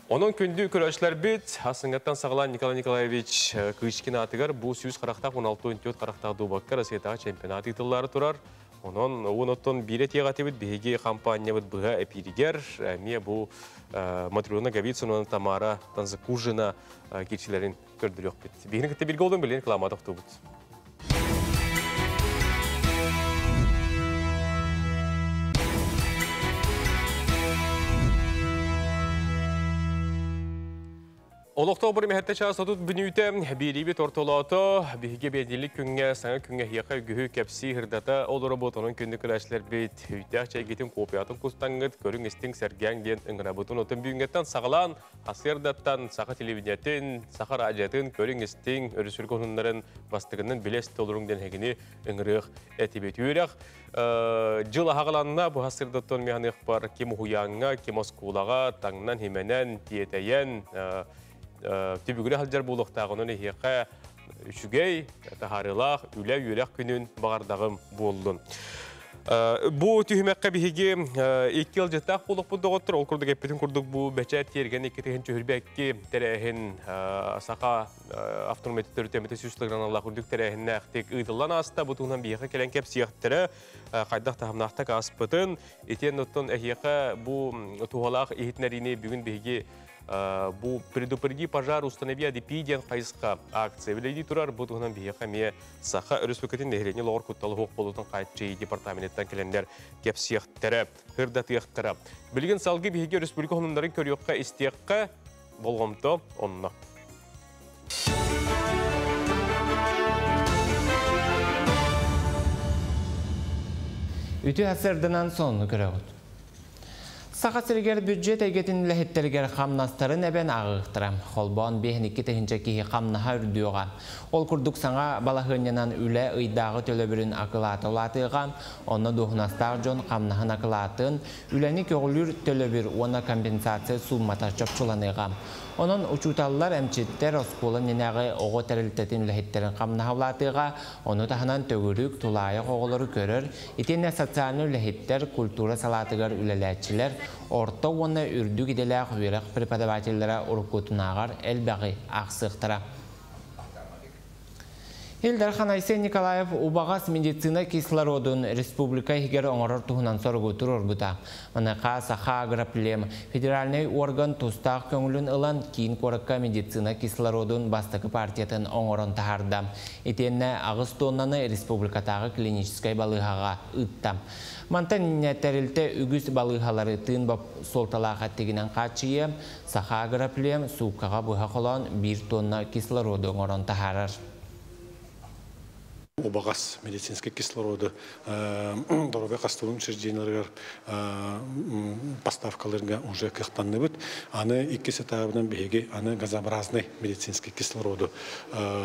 Speaker 1: Онон күндү көрөөччүлэрбит, Ассыҥҥаттан саҕалаан Николай Николаевич Кычкин аатыгар бу 100 харахтаах 16 харахтаах дуобакка Россиятааҕы чемпионат ыытыллаары турар. Онон уон биирэ тиэҕэтибит биһиги компаниябыт быһа эпииригэр эмиэ бу Матрена Ноговицына, Тамара Танзакужина киирсиилэрин көрдөрүөхпүт. Биһигини кытта бииргэ буолуҥ, билигин реклама тохтуубут. Олохтоох бір мехетте час 30 бүнүйті бириби тортолото биһиги бедилик күҥҥэ саҥа күҥҥэ хиэхэ үгүһү кэпсии хырдата олоро ботонун күндү көрөөччүлэр бит үйтэх чайгитин копиятын кустаңгыт көрүҥ истиҥ сэргээҥ диэн ыҥырабытын. Отун бүгүҥҥэттэн саҕалаан асырдаттан саха телевидениетин, саха радиотын көрүҥ истиҥ, өрүсүргө хонуннарын бастыгынан билес толоруҥ диэн хегини ыҥырыах этибит. Үөрэх жыл аһаҕаланна, бу хасырдаттан механых бар ким уһуяңҥа, ким оскуулаҕа таҥнан хименен тиэтэйэн түбүгүрэ халдьар буолуохтааҕынан эһиэхэ үчүгэй, таһаарыылаах үлэ үөрэх күнүн баҕардагым буоллун. Бу түһүмэккэ биһиги икки ыалдьыттаах буолуохпут, доҕоттор. Ол курдук эппитин курдук бу бэчээт тиэргэн 2022 тэрээһин саха автономия төрүттэммитэ 100 сылыгар үрдүк тэрээһиннээхтик ыытыллан ааста. Бу туһунан биһиэхэ кэлэн кэпсиэхтэрэ, хайдах таһымнаахтык ааспытын. Итиэн оттон эһиэхэ бу туһалаах иһитиннэриини бүгүн биһиги бу «Предупреди пожар, установи АДП» диэн хайысха акция үлэлии турар. Бу туһунан биһиэхэ эмиэ Саха Өрөспүүбүлүкэтин нэһилиэнньэ олоҕор кутталы суох буолуутун хааччыйыы департаментыттан кэлэннэр кэпсиэхтэрэ, сырдатыахтара. Билигин салгыы биһиги республика сонуннарын көрүөххэ, истиэххэ, болҕомто онно.
Speaker 2: Үтүө сарсыарданан, сонуну көрөҕүт. Саха сиригэр бюджет эйгэтин үлэһиттэригэр хамнастарын эбэн ааҕыахтара. Холбоон 52 тыһыынча киһи хамнаһа үрдүөҕэ. Ол курдук саҥа балаһыанньанан үлэ ыйдааҕы төлөбүрүн акылаата улаатыаҕа, онно дуоһунастаах дьон хамнаһын акылаатын, үлэни көҕүлүүр төлөбүр уонна компенсация сууммата чопчуланыаҕа. Онон учууталлар, эмчиттэр, оскуола иннинээҕи оҕо тэрилтэтин үлэһиттэрин хамнаһа улаатыаҕа, ону таһынан төгүрүк, тулаайах оҕолору көрөр, итиэннэ социальнай үлэһиттэр, культура салаатыгар үлэлээччилэр, орто уонна үрдүк идэлээх үөрэх преподавателлэрэ уруккутунааҕар элбэҕи аахсыахтара. Ил Дархан Айсен Николаев убаҕас медицина кислородун республика иһигэр оҥорор туһунан соругу туруорбута. Маныаха Саха Агроплем федеральнай орган тустаах көҥүлүн ылан киин куоракка медицина кислородун бастакы партиятын оҥорон таһаарда. Итиэннэ 8 тоннаны республикатааҕы клиническай балыыһаҕа ыытта. Мантан тэрилтэ үгүс балыыһалары тыын суолталаах эттигинэн хааччыйыа. Саха Агроплем сууккаҕа быһа холоон 1 тонна кислороду оҥорон таһаарар.
Speaker 14: Убаҕас медицинскэй кислороду доруобуйа харыстабылын учреждениеларыгар поставкаларга уже кыахтанныбыт. Аны иккис этабынан биһиги аны газообразный медицинский кислороду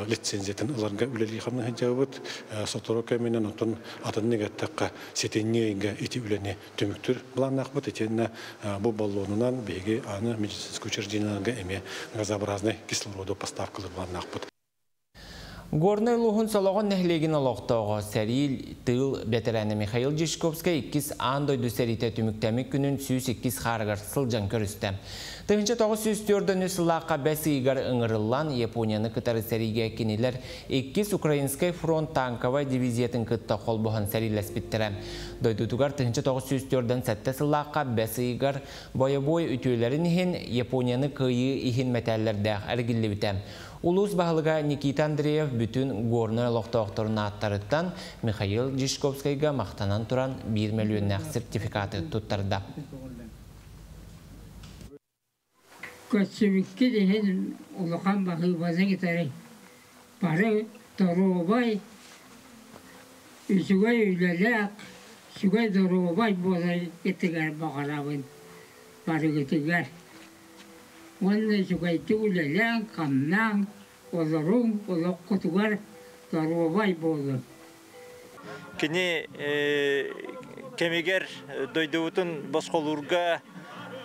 Speaker 14: лицензиятын ыларга үлэлии хамнаһыдьабыт. Сотору кэминэн отон атын негаттакка сэтинньи ыйга ити үлэни түмүктүүр былааннаахпыт. Итиэннэ бу баллонунан биһиги аны медицинскэй учреждениеларга эмиэ газообразный кислороду поставкалар былааннаахпыт.
Speaker 2: Горнай улууһун Солоҕон нэһилиэгин олохтооҕо, сэрии тыыл бэтэрээнэ Михаил Дьячковскай иккис аан дойду сэриитэ түмүктэммит күнүн 102 хаарыгар сылдьан көрүстэ. 1943 сыллаахха бэс ыйыгар ыҥырыллан Японияны кытары сэриигэ кинилэр иккис Украинскай фронт танковай дивизиятын кытта холбоһон сэриилэспиттэрэ. Дойдутугар 1947 сыллаахха бэс ыйыгар бойобуой үтүөлэрин иһин Японияны кыайыы иһин мэтээллэрдээх эргиллибитэ. Улуус баһылыга Никита Андреев бүтүн Горнай олохтоохторун ааттарыттан Михаил Дьячковскайга махтанан туран 1 мөлүйүөннээх сертификаты туттарда.
Speaker 19: Көрсүбүккүт иһин улахан баһыыбаны кытары бары доруобай, үчүгэй үлэлээх, үчүгэй доруобай буоларгытыгар баҕарабын барыгытыгар. Уонна үчүгэйдик үлэлээҥ, хамнааҥ, олоруҥ, олоххутугар доруобай буолуҥ.
Speaker 9: Кини кэмигэр дойдубутун босхолуурга,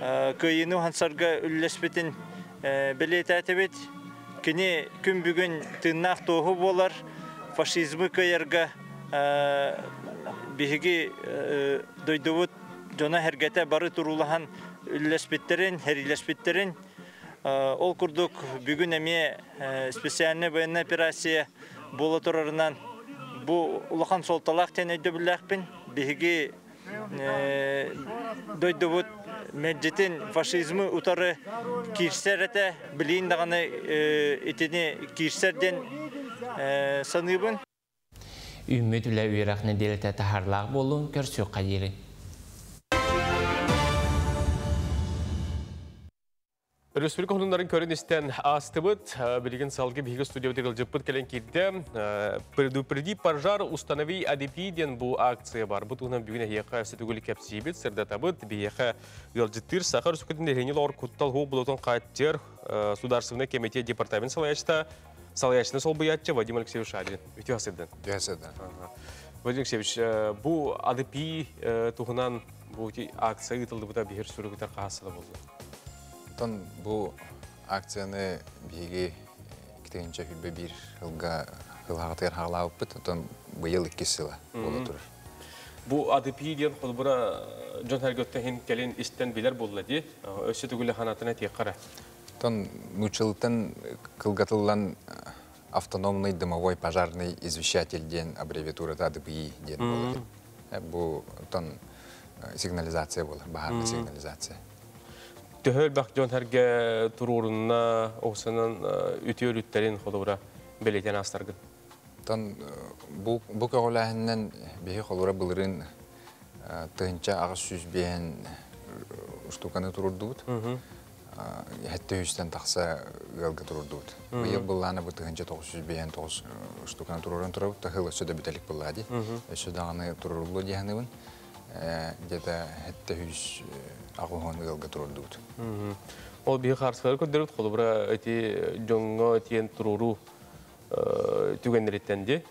Speaker 9: кыайыыны уһансарга үллэспитин бэлиэтээтибит. Кини күн бүгүн тыыннаах туоһу буолар, фашизмы кыайарга биһиги дойдубут дьоно-сэргэтэ бары туруулаһан үллэспиттэрин, сэриилэспиттэрин. Ол курдук бүгүн эмиэ специальная военная операция буола турарынан бу улахан суолталаах диэн өйдөбүллээхпин. Биһиги дойдубут мэлдьитин фашизмы утары киирсэр этэ, билигин даҕаны итини киирсэр диэн саныыбын.
Speaker 2: Үүммүт үлэ үөрэх нэдиэлэтэ таһаарлаах буоллун, көрсүөххэ диэри.
Speaker 1: Республика хонуннарын көрөн истэн аастыбыт. Билигин салгы биһиги студиябытыгар ыалдьыппыт кэлэн киирдэ. Предупреди пожар, установи АДП диэн бу акция бар. Бу туһунан бүгүн эһиэхэ өссө төгүл кэпсиибит, сырдатабыт. Биһиэхэ ыалдьыттыыр Саха Республикатын нэһилиэнньэ олоҕор куттал суох буолуутун хааччыйар Судаарыстыбаннай кэмитиэт департамент салайааччыта салайааччыны солбуйааччы Вадим Алексеевич Шадрин. Үтүө сырдын.
Speaker 20: Үтүө сырдын.
Speaker 1: Владимир Алексеевич, бу АДП туһунан бу акция ыытыллыбыта биһир суругутар хаһассыла болду.
Speaker 20: Оттон бу акцияны биһиги 2021 сылга ылаҕытыгар хаалаабыппыт, оттон быйыл иккис сыла буола турар.
Speaker 1: Бу АДП диэн холобура дьон сэргэттэн кэлин истэн билэр буолла дии. Өссө түгүлэ ханатына этиэххэ.
Speaker 20: Оттон нууччалыттан кылгатыллан автономный дымовой пожарный извещатель диэн аббревиатурата АДПИ диэн буолар. Бу оттон сигнализация буолар, баһаарный сигнализация.
Speaker 1: Төһө элбэх дьон сэргэ туруорунна оҕусунан үтүө өрүттэрин холобура бэлиэтээн аастаргын?
Speaker 20: Оттон бу бу көҕүлээһининэн биһи холобура былырыын 1805 штуканы туруордубут. Хэттэ үстэн тахса ыалга туруордубут. Быйыл быллаана бу 1959 штуканы туруоран турабыт. Тахыл өссө да бүтэлик быллаа ди. Өссө даҕаны туруоруллуо диэханыбын. Где-то хэттэ үс аҕуһун ыалга туруордубут.
Speaker 1: Ол биһи хаарсылары көрдөрүбүт, холобура эти дьоҥҥо тиэн туруоруу түгэннэриттэн ди.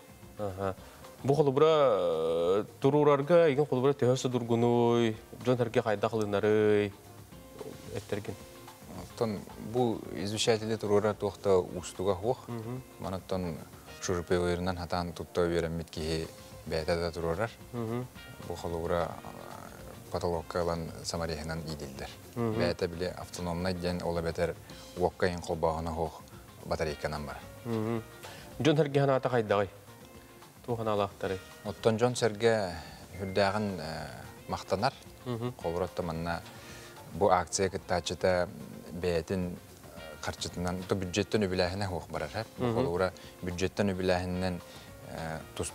Speaker 1: Бу холобура туруорарга игин холобура төһө судургунуй, дьон сэргэ хайдах ылынарый эттэргин.
Speaker 20: Оттон бу извещатели туруора туох да уустуга суох. Манаттан шуруповерынан хатаан тутта үөрэммит киһи бэйэтэ да туруорар. Бу холобура потолокка ылан самореһынан иидиллэр. Бэйэтэ били автономнай диэн ол эбэтэр уокка иһин холбооһуна суох батарейканан барар.
Speaker 1: Дьон сэргэ санаата хайдаҕый? Туох санаалаахтарый?
Speaker 20: Оттон дьон сэргэ үрдээҕин махтанар. Холобура манна бу акция кыттааччыта бэйэтин харчытынан, то бюджеттен үбүлээһинэ суох барар. Холобура бюджеттен үбүлээһининэн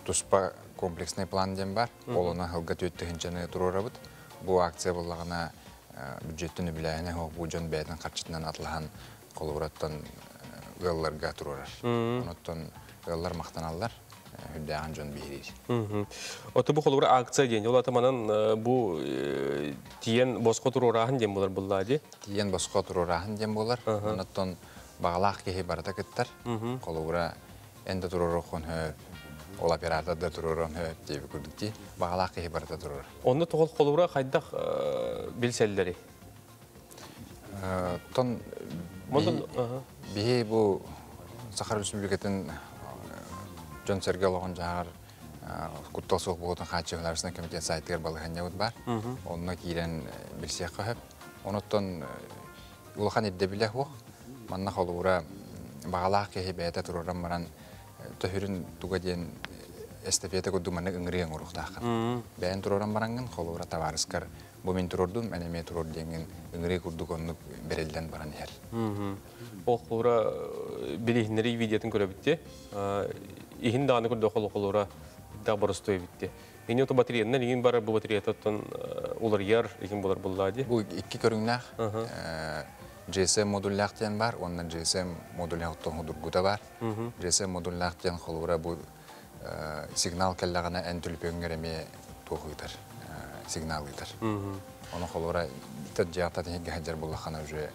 Speaker 20: туспа комплекснай план диэн бар. Ол онон сылга 4 тыһыынчаны туруорабыт. Бу акция буоллаҕына бюджеттен үбүлээһинэ суох бу дьон бэйэтин харчытынан атылаһан холобураттан ыалларга туруорар. Оноттон ыаллар махтаналлар. Хүрдээҕин дьон биһириир.
Speaker 1: Ото бу холобура акция диэн, ол ата манан бу тиийэн босхо туруорааһын диэн буолар буллаа дии.
Speaker 20: Тиийэн босхо туруорааһын диэн буолар. Онон баҕалаах киһи барыта кыттар. Холобура эн да туруоруоххун хөп, ол оператор да туруоруон хөп диэби курдук дии. Баҕалаах киһи барыта туруорар.
Speaker 1: Онно тоҕол холобура хайдах билсэллэри?
Speaker 20: Тон биһи бу Саха Республикатын дьон-сэргэ олоҕун дьаһаҕар куттал суох буолуутун хааччыйыыларысынан комитет сайтыгар балаһыанньабыт баар. Онно киирэн билсиэххэ сөп. Онуттан улахан ирдэбилэ суох. Манна холобура баҕалаах киһи бэйэтэ туруоран баран төһүрүн туга диэн эстафета курдук маннык ыҥырыы оҥоруохтааххын. Бэйэн туруоран бараҥҥын холобура табаарыскар бу мин туруордум, эн эмиэ туруор диэҥҥин ыҥырыы курдук оннук бэриллэн баран иһэр.
Speaker 1: Ол холобура билиһиннэрии видеотын көрөбүт Иһин даҕаны көрдө холобура да боростуой эбитти. Ини ото батареянан игин бар бу батареятаттан уларыйар игин болар буллаа ди.
Speaker 20: Бу икки көрүҥнээх. GSM модуллаах диэн бар, уонна GSM модуллаах худургута бар. GSM модуллаах диэн холобура бу сигнал кэллэҕинэ эн түлүпүөҥҥэр эмиэ туох ыытар, сигнал ыытар. Ону холобура дьиэҕэ тиһиггэ сылдьар буоллаххына уже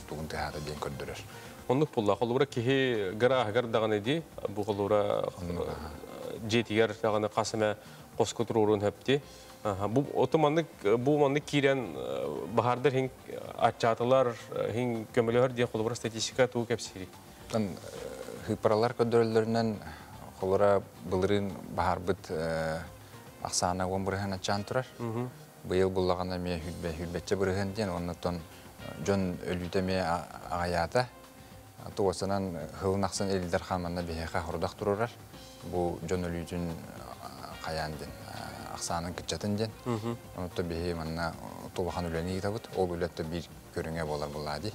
Speaker 20: тугун тыаһаата диэн көрдөрөр.
Speaker 1: Оннук буолла. Холобура киһи гарааһыгар даҕаны дии, бу холобура дьиэтигэр даҕаны хас эмэ хоско туруорун хөпти. Бу ото маннык бу маннык киирэн баһаардар хин аччаатылар, хин көмөлөһөр диэн холобура статистика тугу кэпсиирий?
Speaker 20: Хыпаралар көрдөрөллөрүнэн холобура былырыын баһаарбыт ахсаана 10 бырыһыан аччаан турар. Быйыл буллаҕына эмиэ хүрбэччэ бырыһыан диэн, оннуттан дьон өлүүтэ эмиэ аҕайаата. Туосанан хылын ахсын Ил Дархан манна биһиэхэ хордох турурар. Бу дьон өлүүтүн хайаан диэн, ахсаанын кыччатын диэн. Онуттан биһи манна тулахан үлэни ыытабыт. Ол үлэтте биир көрүҥэ буолар буллаа дии.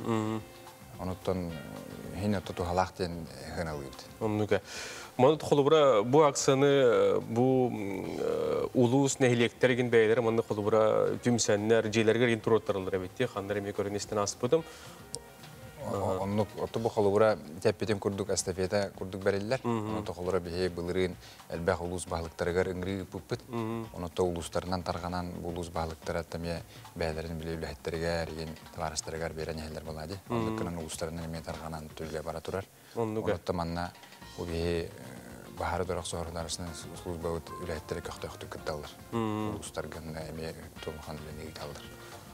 Speaker 20: Онуттан хин отто туһалаах диэн хыналыыбыт.
Speaker 1: Оннука. Манут холобура бу акцияны бу улуус нэһилиэктэригин бэйэлэрэ манны холобура түмсэннэр дьиэлэригэр ин туруоттараллар эбит. Ханнар эмиэ көрөн истэн аспытым.
Speaker 20: Оннук оту бу холобура тэппитин курдук эстафета курдук бэриллэр. Онута холобура биһи былырыын элбэх улуус баһылыктарыгар ыҥырыы ыыппыппыт. Онута улуустарынан тарҕанан бу улуус баһылыктара эмиэ бэйэлэрин били үлэһиттэригэр, иин табаарыстарыгар биэрэн иһэллэр буолаа дии. Оннук гынан улуустарынан эмиэ тарҕанан түлгэ бара турар. Онута манна бу биһи баһары дорох соһорунарысынан службабыт үлэһиттэрэ көхтөөхтүк кытталлар. Улуустарга эмиэ тулахан үлэни ыыталлар.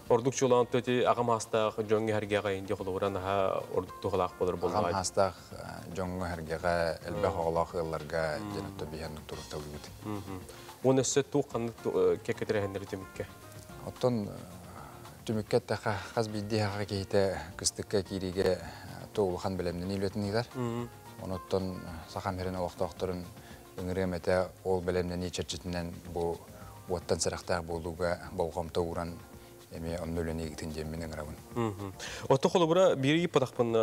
Speaker 1: Ордук чулаан төти аҕам астаах дьоҥҥо эргэҕэ инди холобура наһаа ордук туһалаах болор
Speaker 20: боллаҕа. Аҕам астаах дьоҥҥо эргэҕэ элбэх оҕолоох ыалларга диэн отто биһэн турутталыыбыт.
Speaker 1: Уон өссө туох ханнык кэккэтирэһэннэри түмүккэ?
Speaker 20: Оттон түмүккэ эттэхэ хас биирдии хаха киһитэ кыстыкка киириигэ ту улахан бэлэмнэнии үлэтин ыытар. Оноттон сахам сирин олохтоохторун ыҥырыам этэ ол бэлэмнэнии чэрчитинэн бу уоттан сэрэхтээх буолууга болҕомто ууран эмиэ онно үлэни ыытын диэммин ыҥырабын.
Speaker 1: Отто холобура биир ыйыппатахпын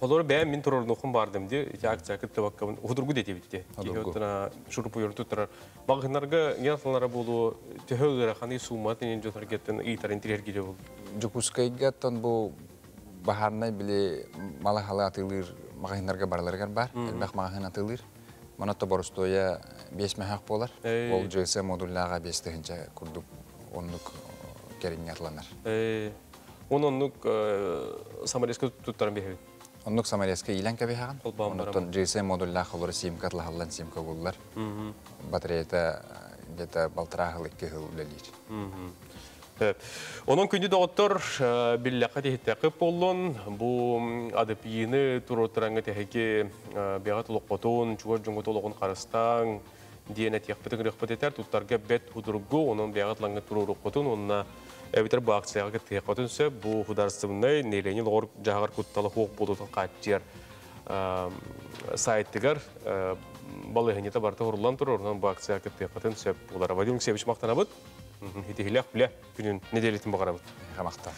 Speaker 1: холобура бэйэм мин турорнуохум баардым ди ити акция кыттыбаккабын худургу диэтибитти. Киһи оттона шурупуйору туттарар. Багыннарга генаталара буолуо төһө ыараханы сууматын ин дьоноргеттен ыйтарын тирергиде бол.
Speaker 20: Дьокуускайга оттон бу баһаарнай били малы-халы атыылыыр маҕаһыыннарга барыларыгар баар. Элбэх маҕаһыын атыылыыр. Манна боростуойа 5 мөһөөх буолар. Ол GSM модуллааҕа 5 тыһыынча курдук оннук кэриҥҥэ атыланар.
Speaker 1: Он оннук саморезка туттаран биһэбит.
Speaker 20: Оннук саморезка иилэн кэбиһэҕин. Оннуктан GSM модуллаах олору симка атлаһаллан симка буллар. Батареята где-то балтараа хыл икки хыл үлэлиир.
Speaker 1: Онон күндү доҕоттор биллэххэ тиһиттэххэ буоллун бу адыпйыны туруоттараҥҥа тэһиги бэҕэ толоххотун чугас дьоҥҥо толоҕун харыстааҥ диэн этиэхпит ыҥырыахпыт этэр туттарга бэт худургу онон бэҕэ тылаҥҥа туруоруккутун уонна эбэтэр бу акцияҕа кыттыһыаххытын сөп бу художественнай нэһилиэнньэ олоҕор дьаһаҕар куттала суох буолуутун хааччыйар сайтыгар балаһыанньата барыта уруллан турар онон бу акцияҕа кыттыаххытын сөп буолар. Вадим Алексеевич махтанабыт. Итиһилэх билэ күнүн неделятын баҕарабыт.
Speaker 20: Махтал.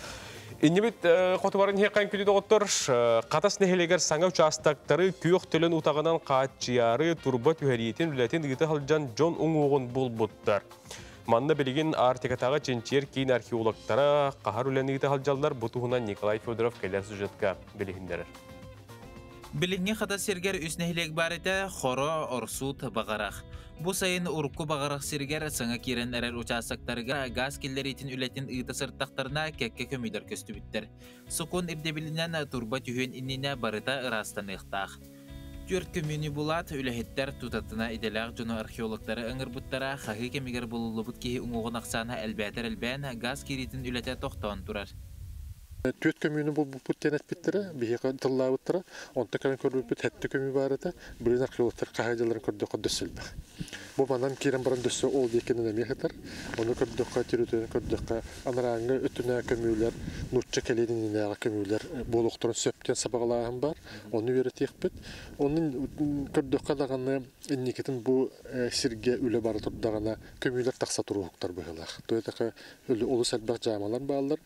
Speaker 1: Иннибит хотубарын хиэккэн күнү доҕоттор Хатас нэһилиэгэр саҥа учаастактары күөх төлөн утаҕынан хааччыйаары турба түһэриитин үлэтин ыыта сылдьан дьон уҥуоҕун булбуттар. Манна билигин Арктикатааҕы чинчийэр киин археологтара хаһар үлэни ыыта сылдьаллар. Бу туһунан Николай Федоров кэлэр сюжетка билиһиннэрэр.
Speaker 5: Билиҥҥи Хатас сиргэр үс нэһилиэк баар этэ, Хоро, Орсуут, Баҕарах. Бу сайын урукку Баҕарах сиригэр саҥа киирэн эрэр учаастактарга гаас киллэриитин үлэтин ыыта сырыттахтарына кэккэ көмүүлэр көстүбүттэр. Сокуон ирдэбилинэн турба түһүөн иннинэ барыта ыраастаныахтаах. Түөрт көмүүнү булаат, үлэһиттэр тутатына идэлээх дьону археологтары ыҥырбыттара, хаһыы кэмигэр булуллубут киһи уҥуоҕун ахсаана элбээтэр элбээн, гаас киириитин үлэтэ тохтоон турар.
Speaker 14: Түөрт көмүүнү булбуппут диэн эппиттэрэ, биһиэхэ тыллаабыттара. Онто кэлэн көрбүппүт сэттэ көмүү баар этэ. Билигин археологтар хаһаайдаларын көрдөххө дөссө элбэх. Бу манан киирэн баран дөссө ол диэкинэн эмиэ сытар. Ону көрдөххө, территорияны көрдөххө, анарааҥҥы өттүнээҕи көмүүлэр, нуучча кэлиэн иннинээҕи көмүүлэр буолуохтарын сөп диэн сабаҕалааһын баар. Ону үөрэтиэхпит. Ону көрдөххө даҕаны инникитин бу сиргэ үлэ бара турдаҕына көмүүлэр тахса туруоһуктар быһыылаах. То это олус элбэх дьаамалар бааллар,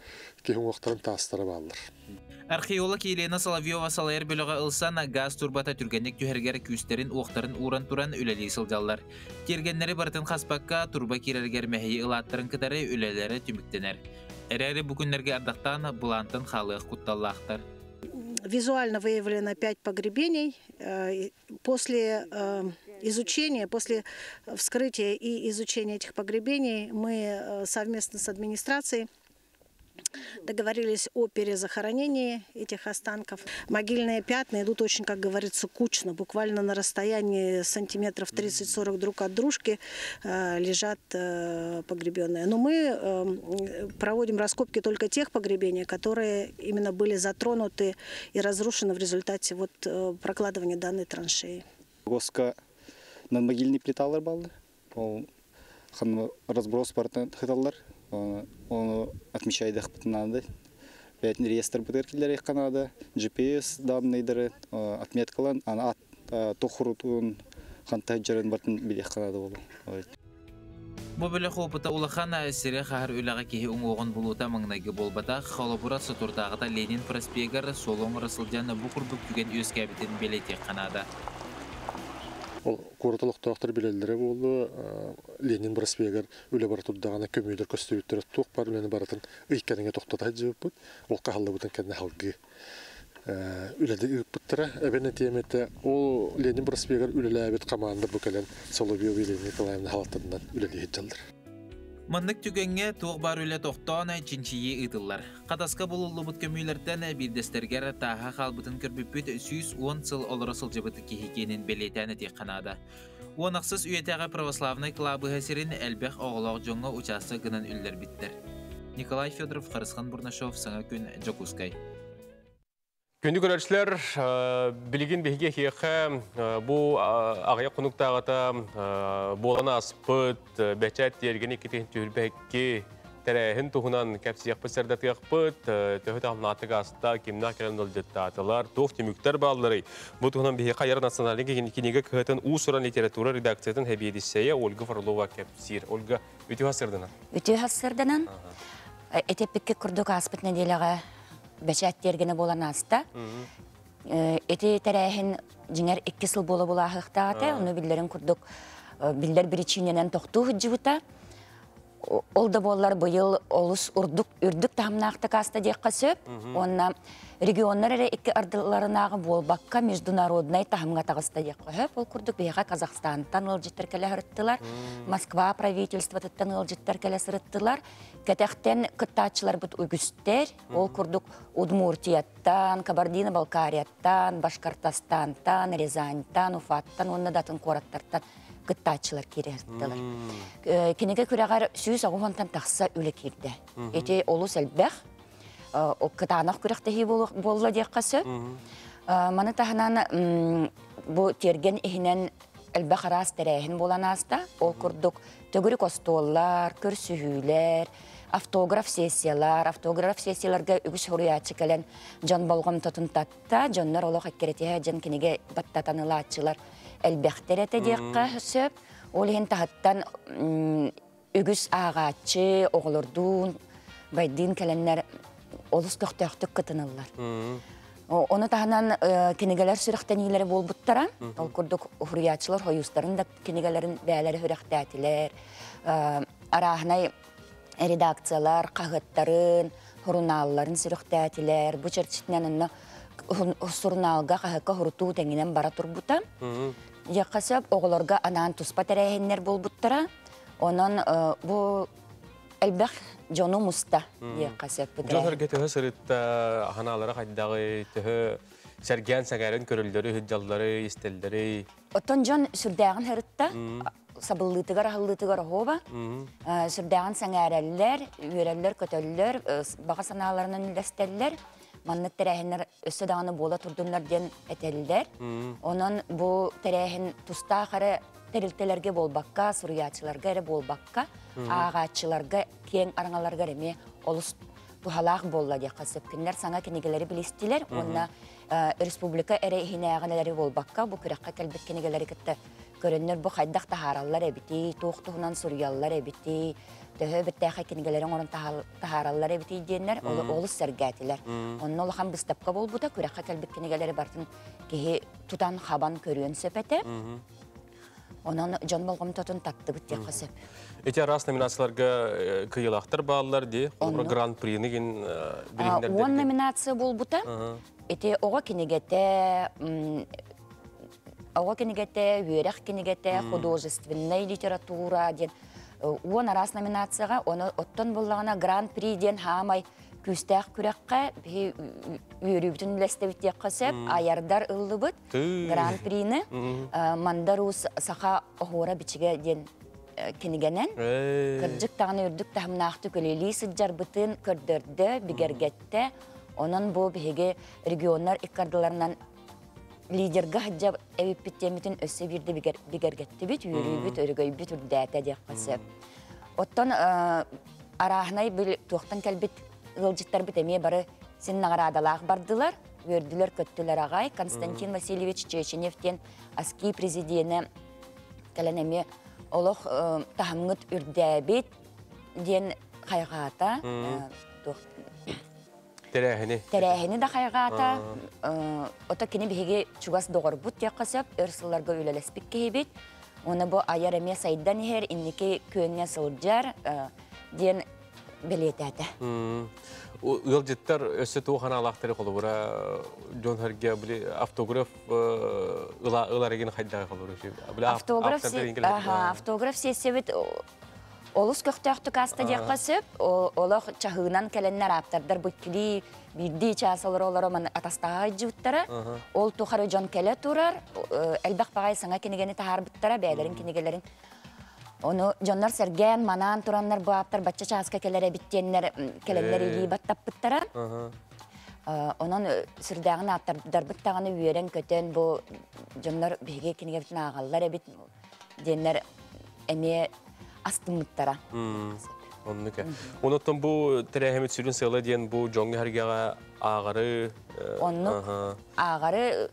Speaker 14: киһи уҥуохтарын таастара бааллар.
Speaker 5: Археолог Елена Соловьева салайар бөлөҕө ылсан, газ турбата түргэнник түһэригэр күүстэрин-уохтарын ууран туран үлэлии сылдьаллар. Тиэргэннэри барытын хаспакка, турба киирэригэр мэһэйи ылааттарын кытары үлэлэрэ түмүктэнэр. Эрээри бу күннэргэ ардахтаан былаантан хаалыах кутталлаахтар.
Speaker 21: Визуально выявлено пять погребений. После изучения, после вскрытия и изучения этих погребений мы совместно с администрацией договорились о перезахоронении этих останков. Могильные пятна идут очень, как говорится, кучно, буквально на расстоянии сантиметров 30-40 друг от дружки лежат погребенные. Но мы проводим раскопки только тех погребений, которые именно были затронуты и разрушены в результате вот прокладывания данной траншеи.
Speaker 22: Госка надмогильный плиталар баллар. Ол разброс барытын Оны отмечайдах надо. Бәтін реестр бытыр киллер канада, GPS данныйдары отметкалан, ана ат тохурутун ханта жарын бартын билех канада болу.
Speaker 5: Бу бөлөх опыта улахан сире хаһар үлэҕэ киһи уҥуоҕун булуута маҥнайгы буолбатах, холобура сотурдааҕыта Ленин проспегар суолуҥ сылдьан бу курдук түгэн үөскээбитин бэлиэтиэххэ наада.
Speaker 14: Ол куорат олохтоохтор билэллэрэ буолуо, Ленин проспегар үлэ бара турдаҕына көмүүлэр көстүбүттэрэ туох баар үлэни барытын ый кэриҥэ тохтото сылдьыбыппыт. Ол хаһаллыбытын кэннэ салгыы үлэни ыыппыттара. Эбэн этиэм этэ, ол Ленин проспегар үлэлээбит команда бу кэлэн Соловьева Елена Николаевна халаттарынан үлэлии сылдьаллар.
Speaker 5: Маннык түгэҥҥэ туох баар үлэ тохтоон чинчийии ыытыллар. Хатаска булуллубут көмүүлэртэн биирдэстэригэр тааһа хаалбытын көрбүппүт 110 сыл олоро сылдьыбыт киһи киэнин бэлиэтээн этиэххэ наада. Уон ахсыс үйэтээҕи православнай кылаабыһа сирин элбэх оҕолоох дьоҥҥо учаастак гынан үллэрбиттэр. Николай Федоров, Харысхан Бурнашов, Саҥа күн, Дьокуускай.
Speaker 1: Күндү көрөөччүлэр, билигин биһиги эһиэхэ бу аҕыйах хонуктааҕыта буолан ааспыт бэчээт тиэргэни иккитин түһүлбэкки тэрээһин туһунан кэпсиэхпит, сырдатыахпыт. Төһө таһымнаатык ааста, кимнээх кэлэн ыалдьыттаатылар, туох түмүктэр баалларый? Бу туһунан биһиэхэ Айар национальнай кинигэ кыһатын уус-уран литература редакциятын сэбиэдиссэйэ Ольга Фролова кэпсиир. Ольга, үтүө сырдынан.
Speaker 23: Үтүө сырдынан. Этеппикке курдук ааспыт нэдиэлэҕэ бэчээт тиэргэнэ буолан ааста. Ити тэрээһин дьиҥэр икки сыл буола булааһыахтаах ону биллэрин курдук биллэр биричиинэнэн тохтуу сылдьыбыта. Ол да буоллар быйыл олус урдук үрдүк таһымнаахтык ааста диэххэ сөп. Уонна регионнар эрэ икки ардыларынааҕы буолбакка международнай таһымҥа таҕыста диэххэ сөп. Ол курдук биһиэхэ Казахстантан ыалдьыттар кэлэ сырыттылар, Москва правительствотыттан ыалдьыттар кэлэ сырыттылар. Кэтэхтэн кыттааччыларбыт үгүстэр. Ол курдук Удмуртияттан, Кабардино-Балкарияттан, Башкортостантан, Рязаньтан, Уфаттан уонна да атын куораттартан кыттааччылар киирэ Кинигэ күрэҕэр 190-тан тахса үлэ киирдэ. Ити олус элбэх, кытаанах күрэхтэһии буолла диэххэ сөп. Маны таһынан бу тиэргэн иһинэн элбэх араас тэрээһин буолан ааста. Ол курдук төгүрүк остуоллар, көрсүһүүлэр, автограф сессиялар, автограф сессияларга үгүс суруйааччы кэлэн дьон болҕомтотун татта, дьоннор олох эккирэтиһэ дьон кинигэ баттатан ылааччылар элбэхтэр этэ диэххэ сөп. Ол иһин таһыттан үгүс ааҕааччы, оҕолордуун, байдыын кэлэннэр олус көхтөөхтүк кытыныллар. Ону таһынан кинигэлэр сүрэхтэниилэрэ буолбуттара. Ол курдук уһуруйааччылар хойуустарын да кинигэлэрин бээлэри сүрэхтээтилэр. Арааһынай редакциялар хаһыаттарын, сурунаалларын сүрэхтээтилэр. Бу чэрчитинэн онно Сурунаалга хаһыакка хурутуу тэҥинэн бара турбута. Диэххэ сөп, оҕолорго анаан туспа тэрээһиннэр буолбуттара. Онон бу элбэх дьону муста диэххэ сөп.
Speaker 1: Дьон сэргэ төһө сырытта, ханаалара хайдаҕый, төһө сэргээн сэҥээрэн көрөллөрү, сылдьаллары, истэллэри?
Speaker 23: Оттон дьон сүрдээҕин сырытта, сабыллыытыгар, аһыллыытыгар оһуоба. Сүрдээҕин сэҥээрэллэр, үөрэллэр, көтөллөр, баҕа санааларынан үллэстэллэр. Маннык тэрээһиннэр өссө даҕаны буола турдуннар диэн этэллэр. Онон бу тэрээһин тустаах эрэ тэрилтэлэргэ буолбакка, суруйааччыларга эрэ буолбакка, ааҕааччыларга киэҥ араҥаларыгар эмиэ олус туһалаах буолла диэххэ сөп. Кинилэр саҥа кинигэлэри билистилэр уонна республика эрэ иһинээҕинэлэри буолбакка, бу күрэххэ кэлбит кинигэлэри кытта көрөннөр бу хайдах таһаараллар эбитий, туох туһунан суруйаллар эбитий, төһө бэртээхэй кинигэлэри оҥорон таһаараллар эбитий диэннэр олус сэргээтилэр. Онно улахан быыстапка буолбута, күрэххэ кэлбит кинигэлэри барытын киһи тутан-хабан көрүөн сөп этэ. Онон дьон болҕомтотун таттыбыт диэххэ сөп.
Speaker 1: Ити араас номинацияларга кыйылаахтар бааллар дии. Холобура Гран-прини гин билиһиннэрдер.
Speaker 23: 10 номинация буолбута. Ити оҕо кинигэтэ, оҕо кинигэтэ, үөрэх кинигэтэ, художественнай литература диэн 10 араас номинацияҕа, оны оттон буллаҕына Гран-при диэн хаамай күүстээх күрэххэ биһи үөрүүбүтүн үлэстэбит диэххэ сөп, айардар ыллыбыт Гран-прини Мандар Уус саха оһуора бичигэ диэн кинигэнэн кырдьык даҕаны үрдүк таһымнаахтык үлэлии сылдьарбытын көрдөрдө, бигэргэттэ. Онон бу биһиги регионнар иккардыларынан лидерга сылдьа эбиппит диэммитин өссө биирдэ бигэргэттибит, үөрүүбүт, өрөгөйбүт үрдээтэ диэххэ сөп. Оттон арааһынай бил туохтан кэлбит ыалдьыттарбыт эмиэ бары син наҕараадалаах бардылар, үөрдүлэр-көттүлэр аҕай. Константин Васильевич Чеченев диэн АСКИ президенэ кэлэн эмиэ олох таһымҥыт үрдээбит диэн хайҕаата.
Speaker 1: Тэрээһини.
Speaker 23: Тэрээһини да хайҕаата. Ото кини биһиги чугас доҕорбут диэххэ сөп, өр сылларга үлэлэспит киһибит. Уонна бу айар эмиэ сайдан иһэр, инники күөҥҥэ сылдьар диэн бэлиэтээтэ.
Speaker 1: Ыалдьыттар өссө туох анаалаахтары холобура дьон сэргэ били автограф ыларыгын хайдаҕы холобура
Speaker 23: Автограф автограф сессиябит олус көхтөөхтүк ааста диэххэ сөп. Олох чаһыынан кэлэннэр ааптардар быккилии биирдии чаас олоро-олоро маны атастаһа сылдьыбыттара. Ол тухары дьон кэлэ турар, элбэх баҕайы саҥа кинигэни таһаарбыттара, бэйэлэрин кинигэлэрин. Ону дьоннор сэргээн, манаан тураннар бу ааптар бачча чааска кэлэр эбит диэннэр кэлэннэр илии баттаппыттара. Онон сүрдээҕин ааптардарбыт даҕаны үөрэн-көтөн бу дьоннор биһиги кинигэбитин ааҕаллар эбит диэннэр эмиэ астыммыттара.
Speaker 1: Оннук. Онуттан бу тэрээһимит сүрүн сыала диэн бу дьоҥҥо сэргэҕэ ааҕары
Speaker 23: Оннук ааҕары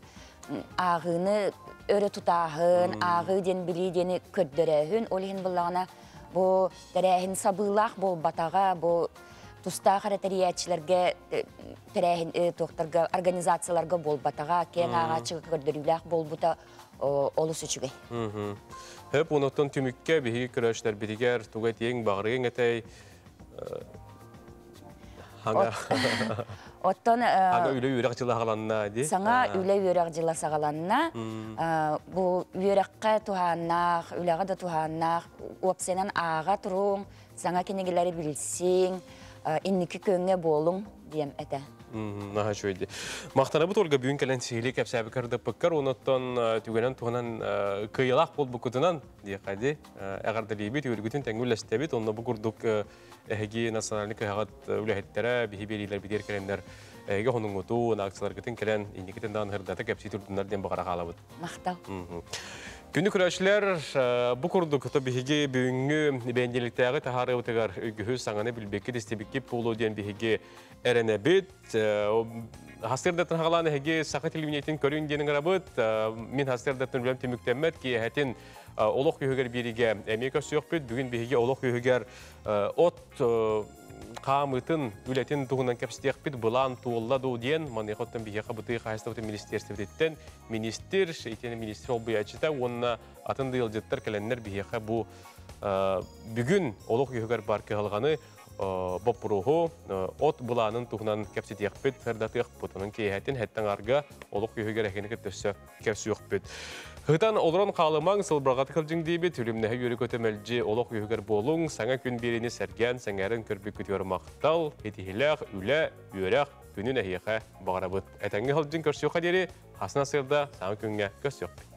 Speaker 23: ааҕыыны өрө тутааһын, ааҕыы диэн билии диэни көрдөрөөһүн, ол иһин буллаҕына бу тэрээһин сабыылаах буолбатаҕа, бу тустаах эрэ тэрийээччилэргэ тэрээһин туохтарга организацияларга буолбатаҕа, киэҥ ааҕааччыга көрдөрүүлээх буолбута олус үчүгэй.
Speaker 1: Хөп онуттан түмүккэ биһиги көрөөччүлэрбитигэр тугу этиэҥ, баҕарыаҥ этэй? Хаҥа.
Speaker 23: Оттон
Speaker 1: Ага үлэ үөрэх дьыла саҕаланна дии.
Speaker 23: Саҥа үлэ үөрэх дьыла саҕаланна. Бу үөрэххэ туһааннаах, үлэҕэ да туһааннаах уопсайынан ааҕа туруҥ, саҥа кинигэлэри билсиҥ, инники күөҥҥэ буолуҥ диэм этэ.
Speaker 1: Наһаа үчүгэй дии. Махтанабыт Ольга бүгүн кэлэн сиһилии кэпсээбиккэр кырдыппыккар, онуттан түгэнэн туһунан кыайыылаах буолбуккутунан диэххэ дии. Эҕэрдэлиибит, үөргүтүн тэҥҥэ үллэстэбит. Онно бу курдук эһиги национальный кыһаҕыт үлэһиттэрэ, биһи биэриилэрбитигэр кэлэннэр эһиги хонуҥҥутун, акцияларгытын кэлэн инникитин даҕаны сырдата кэпсии турдуннар диэн баҕара хаалабыт.
Speaker 23: Махтал.
Speaker 1: Күнү көрөөччүлэр, бу курдук биһиги бүгүҥҥү бэндиэликтээҕи таһаарыыбытыгар үгүһү саҥаны билбиккит, истибиккит буолуо диэн биһиги эрэнэбит. Хастырдатын хагалаан эһиги саха телевидениетин көрүн диэн ыҥырабыт. Мин хастырдатын үлэм түмүктэммэт киэһэтин олох үһүгэр биэриигэ эмиэ көрсүөхпүт. Бүгүн биһиги олох үһүгэр от хаамыытын, үлэтин туһунан кэпсэтиэхпит, былаан туолла дуу диэн, маныаха оттон биһиэхэ бытыы хаһаайыстыбатын министиэристибэтиттэн министр, итиэнэ министр олбуйааччыта уонна атын да ыалдьыттар кэлэннэр биһиэхэ бу бүгүн олох үһүгэр бар кыһалҕаны боппуруоһу от былаанын туһунан кэпсэтиэхпит, сырдатыахпыт. Онон киэһэтин хэттэн арга олох күһүгэр эһигини кытта кэпсүөхпүт. Хытан олорон хаалымаҥ, сылбырҕатык сылдьыҥ диибит, үлүмнэһэ үөрү көтө мэлдьи олох үһүгэр буолуҥ, саҥа күн биэриини сэргээн, сэҥээрэн көрбүккүтүгэр махтал, итиһилээх, үлэ, үөрэх күнүн эһиэхэ баҕарабыт. Этэҥҥэ сылдьыҥ, көрсүөххэ диэри, хасына сырда саҥа күҥҥэ көрсүөхпүт.